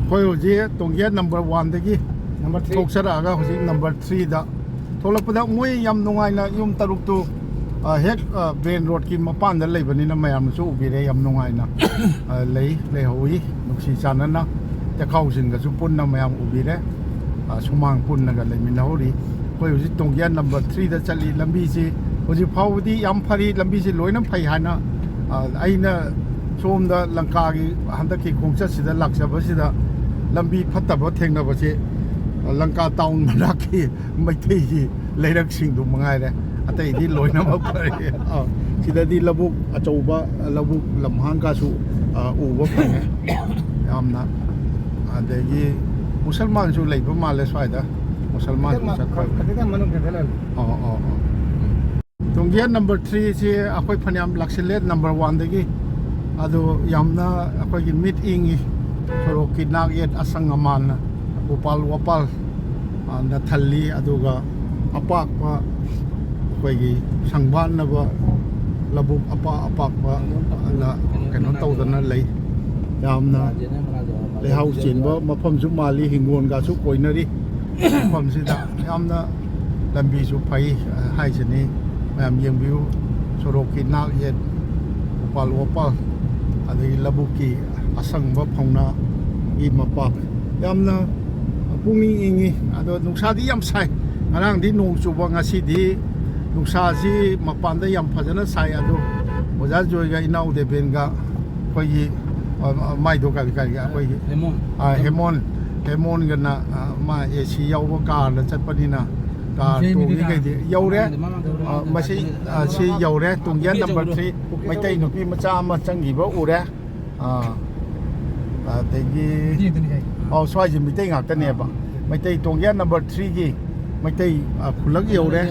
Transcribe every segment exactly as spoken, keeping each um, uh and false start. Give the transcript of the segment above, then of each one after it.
ꯑꯩꯈꯣꯏ ꯍꯧꯖꯤꯛ ꯇꯣꯡꯒꯦꯠ number ꯋꯥꯟꯗꯒꯤ number three ꯊꯣꯛꯆꯔꯛꯑꯒ ꯍꯧꯖꯤꯛ ꯅꯝꯕꯔ ꯊ꯭ꯔꯤꯗ ꯊꯣꯛꯂꯛꯄꯗ, ꯃꯣꯏ ꯌꯥꯝ ꯅꯨꯡꯉꯥꯏꯅ, ꯌꯨꯝ ꯇꯔꯨꯛꯇꯨ, ꯑ, ꯍꯦꯛ, ꯑ, ꯃꯦꯟ ꯔꯣꯗꯀꯤ ꯃꯄꯥꯟꯗ ꯂꯩꯕꯅꯤꯅ ꯃꯌꯥꯝꯅꯁꯨ ꯎꯕꯤꯔꯦ, ꯌꯥꯝ ꯅꯨꯡꯉꯥꯏꯅ, ꯑ, ꯂꯩ ꯂꯩꯍꯧꯏ, ꯅꯨꯡꯁꯤ ꯆꯥꯟꯅꯅ꯫ ꯆꯦꯈꯥꯎꯁꯤꯡꯒꯁꯨ ꯄꯨꯟꯅ ꯃꯌꯥꯝ ꯎꯕꯤꯔꯦ꯫ ꯑ, ꯁꯨꯃꯥꯡ ꯄꯨꯟꯅꯒ ꯂꯩꯃꯤꯟꯅꯍꯧꯔꯤ꯫ ꯑꯩꯈꯣꯏ ꯍꯧꯖꯤꯛ ꯇꯣꯡꯒꯦ ꯅꯝꯕꯔ ꯊ꯭ꯔꯤꯗ ꯆꯠꯂꯤ꯫ ꯂꯝꯕꯤꯁꯤ ꯍꯧꯖꯤꯛ ꯐꯥꯎꯕꯗꯤ ꯌꯥꯝ ꯐꯔꯤ, ꯂꯝꯕꯤꯁꯤ ꯂꯣꯏꯅ ꯐꯩ ꯍꯥꯏꯅ, ꯑ, ꯑꯩꯅ ꯁꯣꯝꯗ ꯂꯪꯀꯥꯒꯤ ꯍꯟꯗꯛꯀꯤ ꯈꯣꯡꯆꯠꯁꯤꯗ ꯂꯥꯛꯆꯕꯁꯤꯗ ꯂꯝꯕꯤ ꯐꯠꯇꯕ ꯊꯦꯡꯅꯕꯁꯦ, ꯑ, ꯂꯪꯀꯥ ꯇꯥꯎꯟ ꯃꯅꯥꯛꯀꯤ ꯃꯩꯇꯩꯒꯤ ꯂꯩꯔꯛꯁꯤꯡꯗꯨ ꯃꯉꯥꯏꯔꯦ, ꯑꯇꯩꯗꯤ ꯂꯣꯏꯅꯃꯛ ꯐꯔꯦ꯫ ꯑ, ꯁꯤꯗꯗꯤ ꯂꯧꯕꯨꯛ ꯑꯆꯧꯕ, ꯂꯧꯕꯨꯛ ꯂꯝꯍꯥꯡꯒꯁꯨ, ꯑ, ꯎꯕ ꯐꯪꯉꯦ ꯌꯥꯝꯅ꯫ ꯑꯗꯒꯤ ꯃꯨꯁꯜꯃꯥꯟꯁꯨ ꯂꯩꯕ ꯃꯥꯜꯂꯦ ꯁ꯭ꯋꯥꯏꯗ, ꯃꯨꯁꯜꯃꯥꯟꯁꯨ ꯆꯠꯄ꯫ ꯈꯤꯇꯪ ꯃꯅꯨꯡ ꯆꯪꯁꯤꯜꯂꯛꯑꯅꯤ꯫ ꯑꯣ, ꯑꯣ, ꯑꯣ꯫ ꯇꯣꯡꯒꯦ ꯅꯝꯕꯔ ꯊ꯭ꯔꯤꯁꯤ ꯑꯩꯈꯣꯏ ꯐꯅꯌꯥꯝ ꯂꯥꯛꯁꯤꯜꯂꯦ ꯅꯝꯕꯔ ꯋꯥꯟꯗꯒꯤ꯫ ꯑꯗꯨ ꯌꯥꯝꯅ ꯑꯩꯈꯣꯏꯒꯤ ꯃꯤꯠ ꯏꯪꯉꯤ꯫ ꯁꯣꯔꯣꯛꯀꯤ ꯅꯥꯛ ꯌꯦꯠ ꯑꯁꯪ ꯑꯃꯥꯟꯅ ꯎꯄꯥꯜ ꯋꯥꯄꯥꯜ, ꯑ, ꯅ ꯊꯜꯂꯤ꯫ ꯑꯗꯨꯒ ꯑꯄꯥꯛꯄ ꯑꯩꯈꯣꯏꯒꯤ ꯁꯪꯕꯥꯟꯅꯕ ꯂꯧꯕꯨꯛ ꯑꯄꯥꯛ ꯑꯄꯥꯛꯄꯅ ꯀꯩꯅꯣ ꯇꯧꯗꯅ ꯂꯩ꯫ ꯌꯥꯝꯅ ꯂꯩꯍꯥꯎ ꯆꯦꯟꯕ ꯃꯐꯝꯁꯨ ꯃꯥꯜꯂꯤ, ꯍꯤꯡꯒꯣꯜꯒꯁꯨ ꯀꯣꯏꯅꯔꯤ꯫ ꯃꯐꯝꯁꯤꯗ ꯌꯥꯝꯅ ꯂꯝꯕꯤꯁꯨ ꯐꯩ ꯍꯥꯏꯁꯤꯅꯤ꯫ ꯃꯌꯥꯝ ꯌꯦꯡꯕꯤꯌꯨ, ꯁꯣꯔꯣꯛꯀꯤ ꯅꯥꯛ ꯌꯦꯠ ꯎꯄꯥꯜ ꯋꯥꯄꯥꯜ, ꯑꯗꯒꯤ ꯂꯧꯕꯨꯛꯀꯤ ꯑꯁꯪꯕ ꯐꯧꯅꯥꯒꯤ ꯃꯄꯥ, ꯌꯥꯝꯅ ꯄꯨꯛꯅꯤꯡ ꯏꯪꯉꯤ꯫ ꯑꯗꯣ ꯅꯨꯡꯁꯥꯗꯤ ꯌꯥꯝ ꯁꯥꯏ꯫ ꯉꯔꯥꯡꯗꯤ ꯅꯣꯡ ꯆꯨꯕ, ꯉꯁꯤꯗꯤ ꯅꯨꯡꯁꯥꯁꯤ ꯃꯄꯥꯟꯗ ꯌꯥꯝ ꯐꯖꯅ ꯁꯥꯏ꯫ ꯑꯗꯣ ꯑꯣꯖꯥ ꯖꯣꯏꯒ ꯏꯅꯥꯎ ꯗꯦꯕꯦꯟꯒ ꯑꯩꯈꯣꯏꯒꯤ, ꯑ, ꯃꯥꯏꯗꯣ ꯀꯔꯤ ꯀꯔꯤ ꯑꯩꯈꯣꯏꯒꯤ, ꯍꯦꯃꯣꯟ꯫ ꯑ, ꯍꯦꯃꯣꯟ, ꯍꯦꯃꯣꯟꯒꯅ, ꯑ, ꯃꯥ ꯑꯦ ꯁꯤ ꯌꯥꯎꯕ ꯀꯥꯔꯗ ꯆꯠꯄꯅꯤꯅ ꯀꯥꯔ ꯁꯤ ꯇꯣꯡꯉꯤ ꯃꯤꯗꯤ ꯀꯩꯗꯤ ꯌꯧꯔꯦ꯫ ꯑ, ꯃꯁꯤ, ꯑ, ꯁꯤ ꯌꯧꯔꯦ꯫ ꯇꯣꯡꯒꯦ ꯅꯝꯕꯔ ꯊ꯭ꯔꯤ, ꯃꯩꯇꯩ ꯅꯨꯄꯤ ꯃꯆꯥ ꯑꯃ ꯆꯪꯈꯤꯕ ꯎꯔꯦ꯫ ꯑ, ꯑꯗꯒꯤ, ꯑꯧ, ꯁ꯭ꯋꯥꯏꯁꯦ ꯃꯩꯇꯩ ꯉꯥꯛꯇꯅꯦꯕ꯫ ꯃꯩꯇꯩ ꯇꯣꯡꯒꯦ ꯅꯝꯕꯔ ꯊ꯭ꯔꯤꯒꯤ ꯃꯩꯇꯩ, ꯑ, ꯈꯨꯂꯛ ꯌꯧꯔꯦ꯫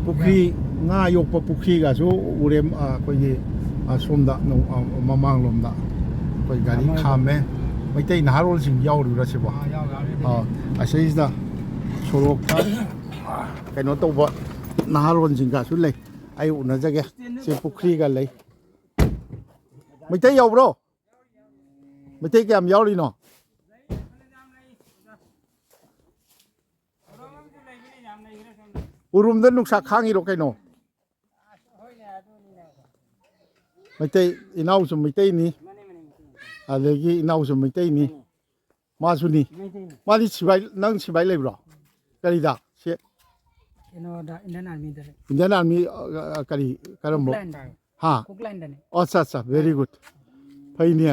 ꯄꯨꯈ꯭ꯔꯤ, ꯉꯥ ꯌꯣꯛꯄ ꯄꯨꯈ꯭ꯔꯤꯒꯁꯨ ꯎꯔꯦ꯫ ꯑ, ꯑꯩꯈꯣꯏꯒꯤ, ꯑ, ꯁꯣꯝꯗ ꯅꯣꯡ-, ꯑ, ꯃꯃꯥꯡꯂꯣꯝꯗ ꯑꯩꯈꯣꯏ ꯒꯥꯔꯤ ꯈꯥꯝꯃꯦ꯫ ꯃꯩꯇꯩ ꯅꯍꯥꯔꯣꯜꯁꯤꯡ ꯌꯥꯎꯔꯤꯕ꯭ꯔꯥ ꯁꯤꯕꯣ? ꯑ, ꯑꯁꯤꯁꯤꯗ ꯁꯣꯔꯣꯛꯇ, ꯑ, ꯀꯩꯅꯣ ꯇꯧꯕ ꯅꯍꯥꯔꯣꯜꯁꯤꯡꯒꯁꯨ ꯂꯩ꯫ ꯑꯩ ꯎꯅꯖꯒꯦ꯫ ꯁꯤ ꯄꯨꯈ꯭ꯔꯤꯒ ꯂꯩ꯫ ꯃꯩꯇꯩ ꯌꯥꯎꯕ꯭ꯔꯣ? ꯃꯩꯇꯩ ꯀꯌꯥꯝ ꯌꯥꯎꯔꯤꯅꯣ? ꯎꯔꯨꯝꯗ ꯅꯨꯡꯁꯥ ꯈꯥꯡꯉꯤꯔꯣ ꯀꯩꯅꯣ? ꯃꯩꯇꯩ ꯏꯅꯥꯎꯁꯨ ꯃꯩꯇꯩꯅꯤ, ꯑꯗꯒꯤ ꯏꯅꯥꯎꯁꯨ ꯃꯩꯇꯩꯅꯤ꯫ ꯃꯥꯁꯨꯅꯤ꯫ ꯃꯩꯇꯩꯅꯤ꯫ ꯃꯥꯗꯤ ꯁꯤꯕꯥꯏ, ꯅꯪ ꯁꯤꯕꯥꯏ ꯂꯩꯕ꯭ꯔꯣ? ꯀꯔꯤꯗ? ꯁꯤ ꯀꯩꯅꯣꯗ, ꯏꯟꯗꯤꯌꯟ ꯑꯥꯔꯃꯤꯗ ꯂꯩ꯫ ꯏꯟꯗꯤꯌꯟ ꯑꯥꯔꯃꯤ, ꯑ, ꯑ, ꯀꯔꯤ, ꯀꯔꯝꯕ? ꯀꯨꯛꯂꯦꯟꯗ꯫ ꯍꯥ? ꯀꯨꯛꯂꯦꯟꯗꯅꯤ꯫ ꯑꯣ, ꯑꯠꯆꯥ, ꯑꯠꯆꯥ, very good꯫ ꯐꯩꯅꯦ꯫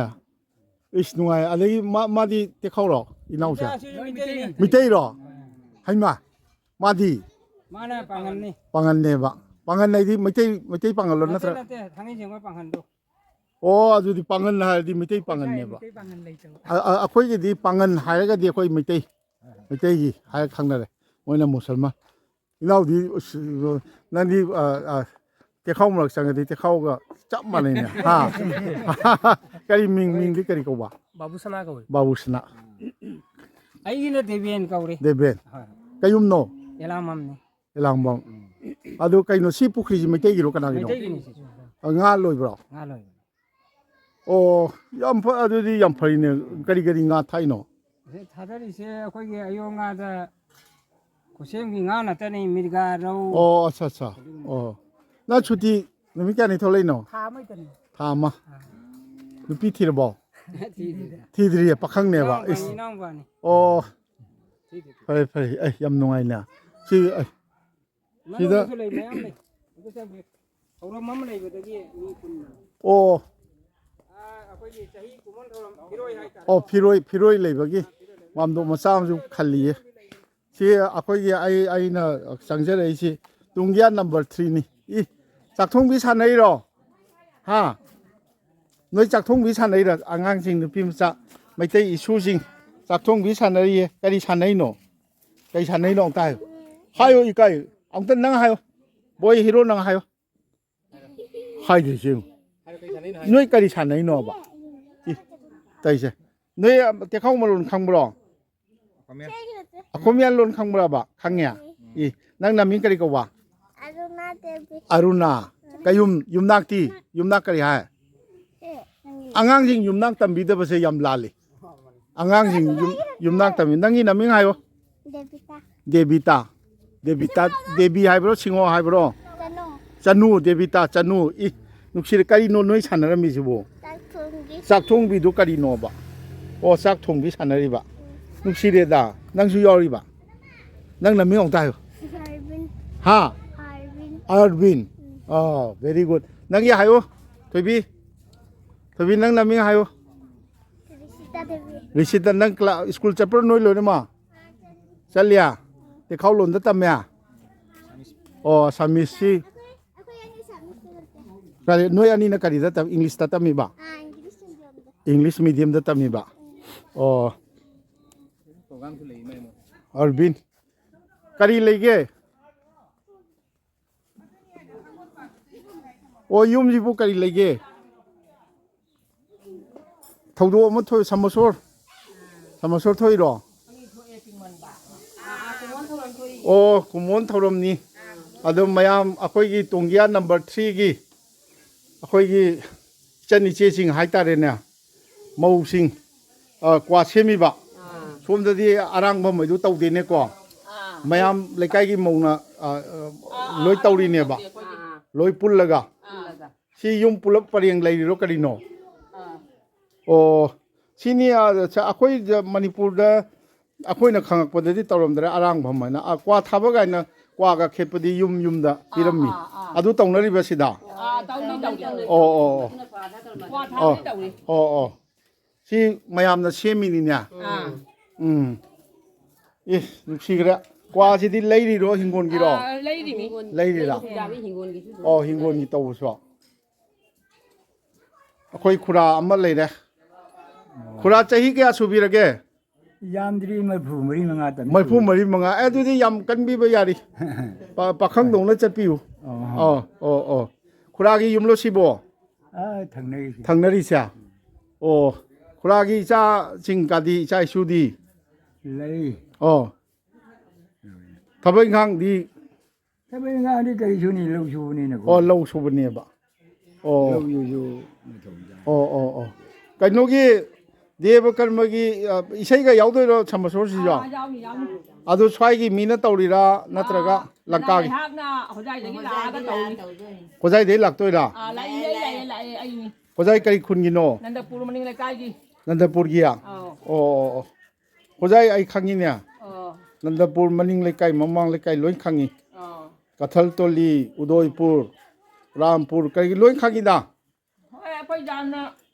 ꯏꯁ, ꯅꯨꯡꯉꯥꯏ꯫ ꯑꯗꯒꯤ ꯃꯥ-, ꯃꯥꯗꯤ ꯇꯦꯛꯈꯧꯔꯣ, ꯏꯅꯥꯎꯁꯦ? ꯃꯩꯇꯩꯅꯤ꯫ ꯃꯩꯇꯩꯔꯣ? ꯍꯩꯃꯥ, ꯃꯥꯗꯤ? ꯃꯥꯅ ꯄꯥꯡꯒꯜꯅꯤ꯫ ꯄꯥꯡꯒꯜꯅꯦꯕ꯫ ꯄꯥꯡꯒꯜ ꯍꯥꯏꯗꯤ ꯃꯩꯇꯩ, ꯃꯩꯇꯩ ꯄꯥꯡꯒꯜꯂꯣ ꯅꯠꯇ꯭ꯔꯒ? ꯅꯠꯇꯦ, ꯊꯥꯡꯃꯩ ꯁꯦꯡꯕ ꯄꯥꯡꯒꯜꯗꯣ꯫ ꯑꯣ, ꯑꯗꯨꯗꯤ ꯄꯥꯡꯒꯜ ꯍꯥꯏꯔꯗꯤ ꯃꯩꯇꯩ ꯄꯥꯡꯒꯜꯅꯦꯕ꯫ ꯃꯩꯇꯩ ꯄꯥꯡꯒꯜ ꯂꯩꯇꯕ꯫ ꯑ-, ꯑ-, ꯑꯩꯈꯣꯏꯒꯤꯗꯤ ꯄꯥꯡꯒꯜ ꯍꯥꯏꯔꯒꯗꯤ ꯑꯩꯈꯣꯏ ꯃꯩꯇꯩ, ꯃꯩꯇꯩꯒꯤ ꯍꯥꯏꯔ ꯈꯪꯅꯔꯦ꯫ ꯃꯣꯏꯅ ꯃꯨꯁꯜꯃꯥꯟ꯫ ꯏꯅꯥꯎꯗꯤ, ꯎꯁ, ꯅꯪꯗꯤ, ꯑ, ꯑ, ꯇꯦꯈꯥꯎ ꯃꯔꯛ ꯆꯪꯉꯗꯤ ꯇꯦꯈꯥꯎꯒ ꯆꯞ ꯃꯥꯟꯅꯩꯅꯦ꯫ ꯍꯥ? ꯀꯔꯤ ꯃꯤꯡ, ꯃꯤꯡꯗꯤ ꯀꯔꯤ ꯀꯧꯕ? ꯕꯥꯕꯨꯁꯅꯥ ꯀꯧꯏ꯫ ꯕꯥꯕꯨꯁꯅꯥ꯫ ꯑꯩꯒꯤꯅ ꯗꯦꯕꯦꯟ ꯀꯧꯔꯦ꯫ ꯗꯦꯕꯦꯟ꯫ ꯍꯣꯏ꯫ ꯀꯌꯨꯝꯅꯣ? ꯑꯦꯂꯥꯝꯕꯝꯅꯤ꯫ ꯑꯦꯂꯥꯡꯕꯝ꯫ ꯑꯗꯨ ꯀꯩꯅꯣ, ꯁꯤ ꯄꯨꯈ꯭ꯔꯤꯁꯤ ꯃꯩꯇꯩꯒꯤꯔꯣ ꯀꯅꯥꯒꯤꯅꯣ? ꯃꯩꯇꯩꯒꯤꯅꯤ ꯁꯤꯁꯨ꯫ ꯑ, ꯉꯥ ꯂꯣꯏꯕ꯭ꯔꯣ? ꯉꯥ ꯂꯣꯏꯕ꯫ ꯑꯣ, ꯌꯥꯝ ꯐ-, ꯑꯗꯨꯗꯤ ꯌꯥꯝ ꯐꯩꯅꯦ꯫ ꯀꯔꯤ ꯀꯔꯤ ꯉꯥ ꯊꯥꯛꯏꯅꯣ? ꯁꯤ ꯊꯥꯗꯔꯤꯁꯦ ꯑꯩꯈꯣꯏꯒꯤ ꯑꯌꯣ ꯉꯥꯗ ꯈꯨꯠꯁꯦꯝꯒꯤ ꯉꯥ ꯉꯥꯛꯇꯅꯤ, ꯃꯤꯔꯒꯥ, ꯔꯧ꯫ ꯑꯣ, ꯑꯠꯆꯥ, ꯑꯠꯆꯥ꯫ ꯑꯗꯨꯒꯨꯝꯕ꯫ ꯑꯣ꯫ ꯅꯪ ꯁꯨꯇꯤ ꯅꯨꯃꯤꯠ ꯀꯌꯥꯅꯤ ꯊꯣꯛꯂꯛꯏꯅꯣ? ꯊꯥ ꯑꯃꯇꯅꯤ꯫ ꯊꯥ ꯑꯃ꯫ ꯑꯥ꯫ ꯅꯨꯄꯤ ꯊꯤꯔꯕꯣ? ꯊꯤꯗ꯭ꯔꯤꯗ꯫ ꯊꯤꯗ꯭ꯔꯤꯌꯦ, ꯄꯥꯈꯪꯅꯦꯕ꯫ ꯏꯅꯥꯎꯄꯥꯅꯤ, ꯏꯁ꯫ ꯏꯅꯥꯎꯄꯥꯅꯤ꯫ ꯑꯣ꯫ ꯊꯤꯗ꯭ꯔꯤ꯫ ꯐꯔꯦ, ꯐꯔꯦ꯫ ꯑꯩ ꯌꯥꯝ ꯅꯨꯡꯉꯥꯏꯅꯦ꯫ ꯁꯤ, ꯑꯩ, ꯁꯤꯗ ꯃꯅꯨꯡꯗꯁꯨ ꯂꯩ, ꯃꯌꯥꯝ ꯂꯩ꯫ ꯑꯗꯨ ꯆꯪꯕꯤꯌꯨ꯫ ꯊꯧꯔꯝ ꯑꯃ ꯂꯩꯕꯗꯒꯤ ꯃꯤ ꯄꯨꯟꯕꯅꯤ꯫ ꯑꯣ꯫ ꯑꯥ, ꯑꯩꯈꯣꯏꯒꯤ ꯆꯍꯤ ꯀꯨꯝꯑꯣꯟ ꯊꯧꯔꯝ, ꯐꯤꯔꯣꯏ ꯍꯥꯏꯇꯥꯔꯦ꯫ ꯑꯣ, ꯐꯤꯔꯣꯏ, ꯐꯤꯔꯣꯏ ꯂꯩꯕꯒꯤ ꯃꯥꯝꯗꯣꯞ ꯃꯆꯥ ꯑꯃꯁꯨ ꯈꯜꯂꯤꯌꯦ꯫ ꯁꯤ ꯑꯩꯈꯣꯏꯒꯤ, ꯑꯩ, ꯑꯩꯅ ꯆꯪꯖꯔꯛꯏꯁꯤ ꯇꯨꯡꯌꯥ ꯅꯝꯕꯔ ꯊ꯭ꯔꯤꯅꯤ꯫ ꯏ, ꯆꯥꯛꯊꯣꯡꯕꯤ ꯁꯥꯟꯅꯩꯔꯣ? ꯍꯥ? ꯅꯣꯏ ꯆꯥꯛꯊꯣꯡꯕꯤ ꯁꯥꯟꯅꯩꯔꯣ? ꯑꯉꯥꯡꯁꯤꯡ, ꯅꯨꯄꯤ ꯃꯆꯥ, ꯃꯩꯇꯩ ꯏꯁꯨꯁꯤꯡ ꯆꯥꯛꯊꯣꯡꯕꯤ ꯁꯥꯟꯅꯔꯤꯌꯦ꯫ ꯀꯔꯤ ꯁꯥꯟꯅꯩꯅꯣ? ꯀꯔꯤ ꯁꯥꯟꯅꯩꯅꯣ ꯑꯝꯇ ꯍꯥꯏꯌꯨ꯫ ꯍꯥꯏꯌꯨ, ꯏꯀꯥꯏ꯫ ꯑꯝꯇ ꯅꯪ ꯍꯥꯏꯌꯨ꯫ ꯕꯣꯏ ꯍꯤꯔꯣ, ꯅꯪ ꯍꯥꯏꯌꯨ꯫ ꯍꯥꯏꯗ꯭ꯔꯤꯁꯤ ꯌꯦꯡꯉꯨ꯫ ꯅꯣꯏ ꯀꯔꯤ ꯁꯥꯟꯅꯩꯅꯣꯕ? ꯏ, ꯇꯧꯏꯁꯦ꯫ ꯅꯣꯏ, ꯑ, ꯇꯦꯈꯥꯎ ꯃꯔꯣꯟ ꯈꯪꯕ꯭ꯔꯣ? ꯑꯈꯣꯃꯤꯌꯥ ꯂꯣꯟ ꯈꯪꯕ꯭ꯔꯕ? ꯈꯪꯉꯦ? ꯏ, ꯅꯪ ꯅꯃꯤꯡ ꯀꯔꯤ ꯀꯧꯕ? ꯑꯔꯨꯅꯥ ꯗꯦꯕꯤ꯫ ꯑꯔꯨꯅꯥ꯫ ꯀꯌꯨꯝ, ꯌꯨꯝꯅꯥꯛꯇꯤ? ꯌꯨꯝꯅꯥꯛ ꯀꯔꯤ ꯍꯥꯏ? ꯑꯦ, ꯅꯪꯒꯤ ꯑꯉꯥꯡꯁꯤꯡ ꯌꯨꯝꯅꯥꯛ ꯇꯝꯕꯤꯗꯕꯁꯦ ꯌꯥꯝ ꯂꯥꯜꯂꯤ꯫ ꯑꯉꯥꯡꯁꯤꯡ ꯌꯨꯝ-, ꯌꯨꯝꯅꯥꯛ ꯇꯝꯕꯤ-, ꯅꯪꯒꯤ ꯅꯃꯤꯡ ꯍꯥꯏꯌꯣ꯫ ꯗꯦꯕꯤꯇꯥ꯫ ꯗꯦꯕꯤꯇꯥ꯫ ꯗꯦꯕꯤꯇꯥ, ꯗꯦꯕꯤ ꯍꯥꯏꯕ꯭ꯔꯣ, ꯁꯤꯡꯉꯣ ꯍꯥꯏꯕ꯭ꯔꯣ? ꯆꯅꯨ꯫ ꯆꯅꯨ, ꯗꯦꯕꯤꯇꯥ, ꯆꯅꯨ꯫ ꯏ, ꯅꯨꯡꯁꯤꯔꯦ, ꯀꯔꯤꯅꯣ ꯅꯣꯏ ꯁꯥꯟꯅꯔꯝꯃꯤꯁꯤꯕꯨ? ꯆꯥꯛ ꯊꯣꯡꯕꯤ꯫ ꯆꯥꯛ ꯊꯣꯡꯕꯤꯗꯨ ꯀꯔꯤꯅꯣꯕ? ꯑꯣ, ꯆꯥꯛ ꯊꯣꯡꯕꯤ ꯁꯥꯟꯅꯔꯤꯕ꯫ ꯅꯨꯡꯁꯤꯔꯦꯗ, ꯅꯪꯁꯨ ꯌꯥꯎꯔꯤꯕ꯫ ꯅꯪ ꯅꯃꯤꯡ ꯑꯃꯨꯛꯇ ꯍꯥꯏꯌꯨ꯫ ꯑꯥꯔꯕꯤꯟ꯫ ꯍꯥ? ꯑꯥꯔꯕꯤꯟ꯫ ꯑꯥꯔꯕꯤꯟ꯫ ꯎꯝ꯫ ꯑꯥ, very good꯫ ꯅꯪꯒꯤ ꯍꯥꯏꯌꯨ, ꯊꯣꯏꯕꯤ꯫ ꯊꯣꯏꯕꯤ, ꯅꯪ ꯅꯃꯤꯡ ꯍꯥꯏꯌꯨ꯫ ꯔꯤꯁꯤꯇꯥ ꯗꯦꯕꯤ꯫ ꯔꯤꯁꯤꯇꯥ, ꯅꯪ ꯀ꯭ꯂꯥ-, ꯁ꯭ꯀꯨꯜ ꯆꯠꯄ꯭ꯔꯣ ꯅꯣꯏ ꯂꯣꯏꯅꯃꯛ? ꯆꯠꯂꯤꯌꯥ? ꯇꯦꯈꯥꯎꯂꯣꯟꯗ ꯇꯝꯃꯦ? ꯑꯣ, ꯑꯁꯥꯃꯤꯁꯁꯤ꯫ ꯑꯩꯈꯣꯏ, ꯑꯩꯈꯣꯏ ꯑꯅꯤ ꯑꯁꯥꯃꯤꯁꯇ ꯅꯠꯇꯦ꯫ ꯀꯔꯤ, ꯅꯣꯏ ꯑꯅꯤꯅ ꯀꯔꯤꯗ ꯇꯝ-, ꯏꯪꯂꯤꯁꯇ ꯇꯝꯃꯤꯕ? ꯑꯥ, ꯏꯪꯂꯤꯁ ꯃꯤꯗꯤꯌꯝꯗ꯫ ꯏꯪꯂꯤꯁ ꯃꯤꯗꯤꯌꯝꯗ ꯇꯝꯃꯤꯕ? ꯎꯝ꯫ ꯑꯣ꯫ ꯑꯔꯕꯤꯟ, ꯀꯔꯤ ꯂꯩꯒꯦ? ꯑꯣ, ꯌꯨꯝꯁꯤꯕꯨ ꯀꯔꯤ ꯂꯩꯒꯦ? ꯊꯧꯗꯣꯛ ꯑꯃ ꯊꯣꯛ-, ꯁꯃꯣꯁꯣꯔ? ꯁꯃꯣꯁꯣꯔ ꯊꯣꯛꯏꯔꯣ? ꯑꯣ, ꯀꯨꯃꯣꯟ ꯊꯧꯔꯝꯅꯤ꯫ ꯑꯗꯣ ꯃꯌꯥꯝ ꯑꯩꯈꯣꯏꯒꯤ ꯇꯣꯡꯒꯤꯌꯥ ꯅꯝꯕꯔ ꯊ꯭ꯔꯤꯒꯤ ꯑꯩꯈꯣꯏꯒꯤ ꯏꯆꯟ ꯏꯆꯦꯁꯤꯡ ꯍꯥꯏꯇꯥꯔꯦꯅꯦ, ꯃꯧꯁꯤꯡ, ꯑ, ꯀ꯭ꯋꯥ ꯁꯦꯝꯃꯤꯕ꯫ ꯁꯣꯝꯗꯗꯤ ꯑꯔꯥꯡꯕꯝ ꯍꯥꯏꯗꯨ ꯇꯧꯗꯦꯅꯦꯀꯣ꯫ ꯃꯌꯥꯝ ꯂꯩꯀꯥꯏꯒꯤ ꯃꯧꯅ, ꯑ, ꯑ, ꯂꯣꯏ ꯇꯧꯔꯤꯅꯦꯕ꯫ ꯂꯣꯏ ꯄꯨꯜꯂꯒ꯫ ꯁꯤ ꯌꯨꯝ ꯄꯨꯂꯞ ꯄꯔꯦꯡ ꯂꯩꯔꯤꯔꯣ ꯀꯔꯤꯅꯣ? ꯑꯣ, ꯁꯤꯅꯤ, ꯑ, ꯁ-, ꯑꯩꯈꯣꯏ ꯖ-, ꯃꯅꯤꯄꯨꯔꯗ ꯑꯩꯈꯣꯏꯅ ꯈꯪꯉꯛꯄꯗꯗꯤ ꯇꯧꯔꯝꯗ꯭ꯔꯦ ꯑꯔꯥꯡꯕꯝ ꯍꯥꯏꯅ꯫ ꯑ, ꯀ꯭ꯋꯥ ꯊꯥꯕ ꯀꯥꯏꯅ ꯀ꯭ꯋꯥꯒ ꯈꯦꯠꯄꯗꯤ ꯌꯨꯝ ꯌꯨꯝꯗ ꯄꯤꯔꯝꯃꯤ꯫ ꯑꯥ, ꯑꯥ꯫ ꯑꯗꯨ ꯇꯧꯅꯔꯤꯕ ꯁꯤꯗ? ꯑꯥ, ꯇꯧꯅꯤ, ꯇꯧꯅꯤ, ꯇꯧꯅꯤ꯫ ꯑꯣ, ꯑꯣ, ꯑꯣ꯫ ꯀ꯭ꯋꯥ ꯑꯣ, ꯊꯥꯕꯗꯤ ꯇꯧꯏ꯫ ꯑꯣ, ꯑꯣ꯫ ꯁꯤ ꯃꯌꯥꯝꯅ ꯁꯦꯝꯃꯤꯅꯤꯅꯦ꯫ ꯑꯥ꯫ ꯎꯝ꯫ ꯏꯁ, ꯅꯨꯡꯁꯤꯈ꯭ꯔꯦ꯫ ꯀ꯭ꯋꯥꯁꯤꯗꯤ ꯂꯩꯔꯤꯔꯣ, ꯍꯤꯡꯒꯣꯜꯒꯤꯔꯣ? ꯑꯥ, ꯂꯩꯔꯤꯃꯤ꯫ ꯂꯩꯔꯤꯔꯥ? ꯍꯤꯡꯒꯣꯜꯒꯤ ꯇꯧꯕꯁꯨ꯫ ꯑꯩꯈꯣꯏ ꯈꯨꯔꯥ ꯑꯃ ꯂꯩꯔꯦ꯫ ꯈꯨꯔꯥ ꯆꯍꯤ ꯀꯌꯥ ꯁꯨꯕꯤꯔꯒꯦ? ꯌꯥꯝꯗ꯭ꯔꯤ, ꯃꯔꯤꯐꯨ ꯃꯔꯤ ꯃꯉꯥ ꯇꯅꯤ꯫ ꯃꯔꯤꯐꯨ ꯃꯔꯤ ꯃꯉꯥ꯫ ꯑꯦ, ꯑꯗꯨꯗꯤ ꯌꯥꯝ ꯀꯟꯕꯤꯕ ꯌꯥꯔꯤ꯫ ꯄꯥ-, ꯄꯥꯈꯪꯗꯧꯅ ꯆꯠꯄꯤꯌꯨ꯫ ꯑꯣ꯫ ꯑꯣ, ꯑꯣ, ꯑꯣ꯫ ꯈꯨꯔꯥꯒꯤ ꯌꯨꯝꯂꯣ ꯁꯤꯕꯣ? ꯑꯥ, ꯊꯪꯅꯔꯤꯁꯦ꯫ ꯊꯪꯅꯔꯤꯁꯦ? ꯑꯣ, ꯈꯨꯔꯥꯒꯤ ꯏꯆꯥꯁꯤꯡꯒꯗꯤ, ꯏꯆꯥ ꯏꯁꯨꯗꯤ? ꯂꯩ꯫ ꯑꯣ꯫ ꯊꯕꯛ ꯏꯪꯈꯥꯡꯗꯤ? ꯊꯕꯛ ꯏꯪꯈꯥꯡꯗꯤ ꯀꯔꯤ ꯁꯨꯅꯤ, ꯂꯧ ꯁꯨꯕꯅꯤꯅꯀꯣ꯫ ꯑꯣ, ꯂꯧ ꯁꯨꯕꯅꯦꯕ꯫ ꯑꯣ꯫ ꯂꯧꯁꯤꯁꯨ ꯃꯊꯧ ꯇꯥꯏ꯫ ꯑꯣ, ꯑꯣ, ꯑꯣ꯫ ꯀꯩꯅꯣꯒꯤ ꯗꯦꯕ ꯀꯔꯃꯒꯤ, ꯑ, ꯏꯁꯩꯒ ꯌꯥꯎꯗꯣꯏꯔꯣ ꯁꯃꯁꯣꯔꯁꯤꯁꯨ? ꯑꯥ, ꯌꯥꯎꯅꯤ, ꯌꯥꯎꯅꯤ꯫ ꯑꯗꯨ ꯁ꯭ꯋꯥꯏꯒꯤ ꯃꯤꯅ ꯇꯧꯔꯤꯔꯥ, ꯅꯠꯇ꯭ꯔꯒ ꯑꯥ, ꯂꯪꯀꯥꯒꯤ? ꯑꯩꯍꯥꯛꯅ ꯍꯣꯖꯥꯏꯗꯒꯤ ꯂꯥꯛꯑꯒ ꯇꯧꯔꯤ꯫ ꯍꯣꯖꯥꯏꯗꯒꯤ ꯂꯥꯛꯇꯣꯏꯔꯥ? ꯑꯥ, ꯂꯥꯛꯏ, ꯂꯥꯛꯏ, ꯂꯥꯛꯏ, ꯑꯩꯅꯤ꯫ ꯍꯣꯖꯥꯏ ꯀꯔꯤ ꯈꯨꯟꯒꯤꯅꯣ? ꯅꯟꯗꯄꯨꯔ ꯃꯅꯤꯡ ꯂꯩꯀꯥꯏꯒꯤ꯫ ꯅꯟꯗꯄꯨꯔꯒꯤꯌꯥ? ꯑꯧ꯫ ꯑꯣ, ꯑꯣ, ꯑꯣ꯫ ꯍꯣꯖꯥꯏ ꯑꯩ ꯈꯪꯉꯤꯅꯦ꯫ ꯑꯣ꯫ ꯅꯟꯗꯄꯨꯔ ꯃꯅꯤꯡ ꯂꯩꯀꯥꯏ, ꯃꯃꯥꯡ ꯂꯩꯀꯥꯏ ꯂꯣꯏ ꯈꯪꯉꯤ꯫ ꯑꯣ꯫ ꯀꯊꯜ ꯇꯣꯂꯤ, ꯎꯗꯣꯏꯄꯨꯔ, ꯔꯥꯝꯄꯨꯔ, ꯀꯔꯤꯒꯤ ꯂꯣꯏ ꯈꯪꯉꯤꯗ꯫ ꯍꯣꯏ, ꯑꯩꯈꯣꯏ ꯌꯥꯝꯅ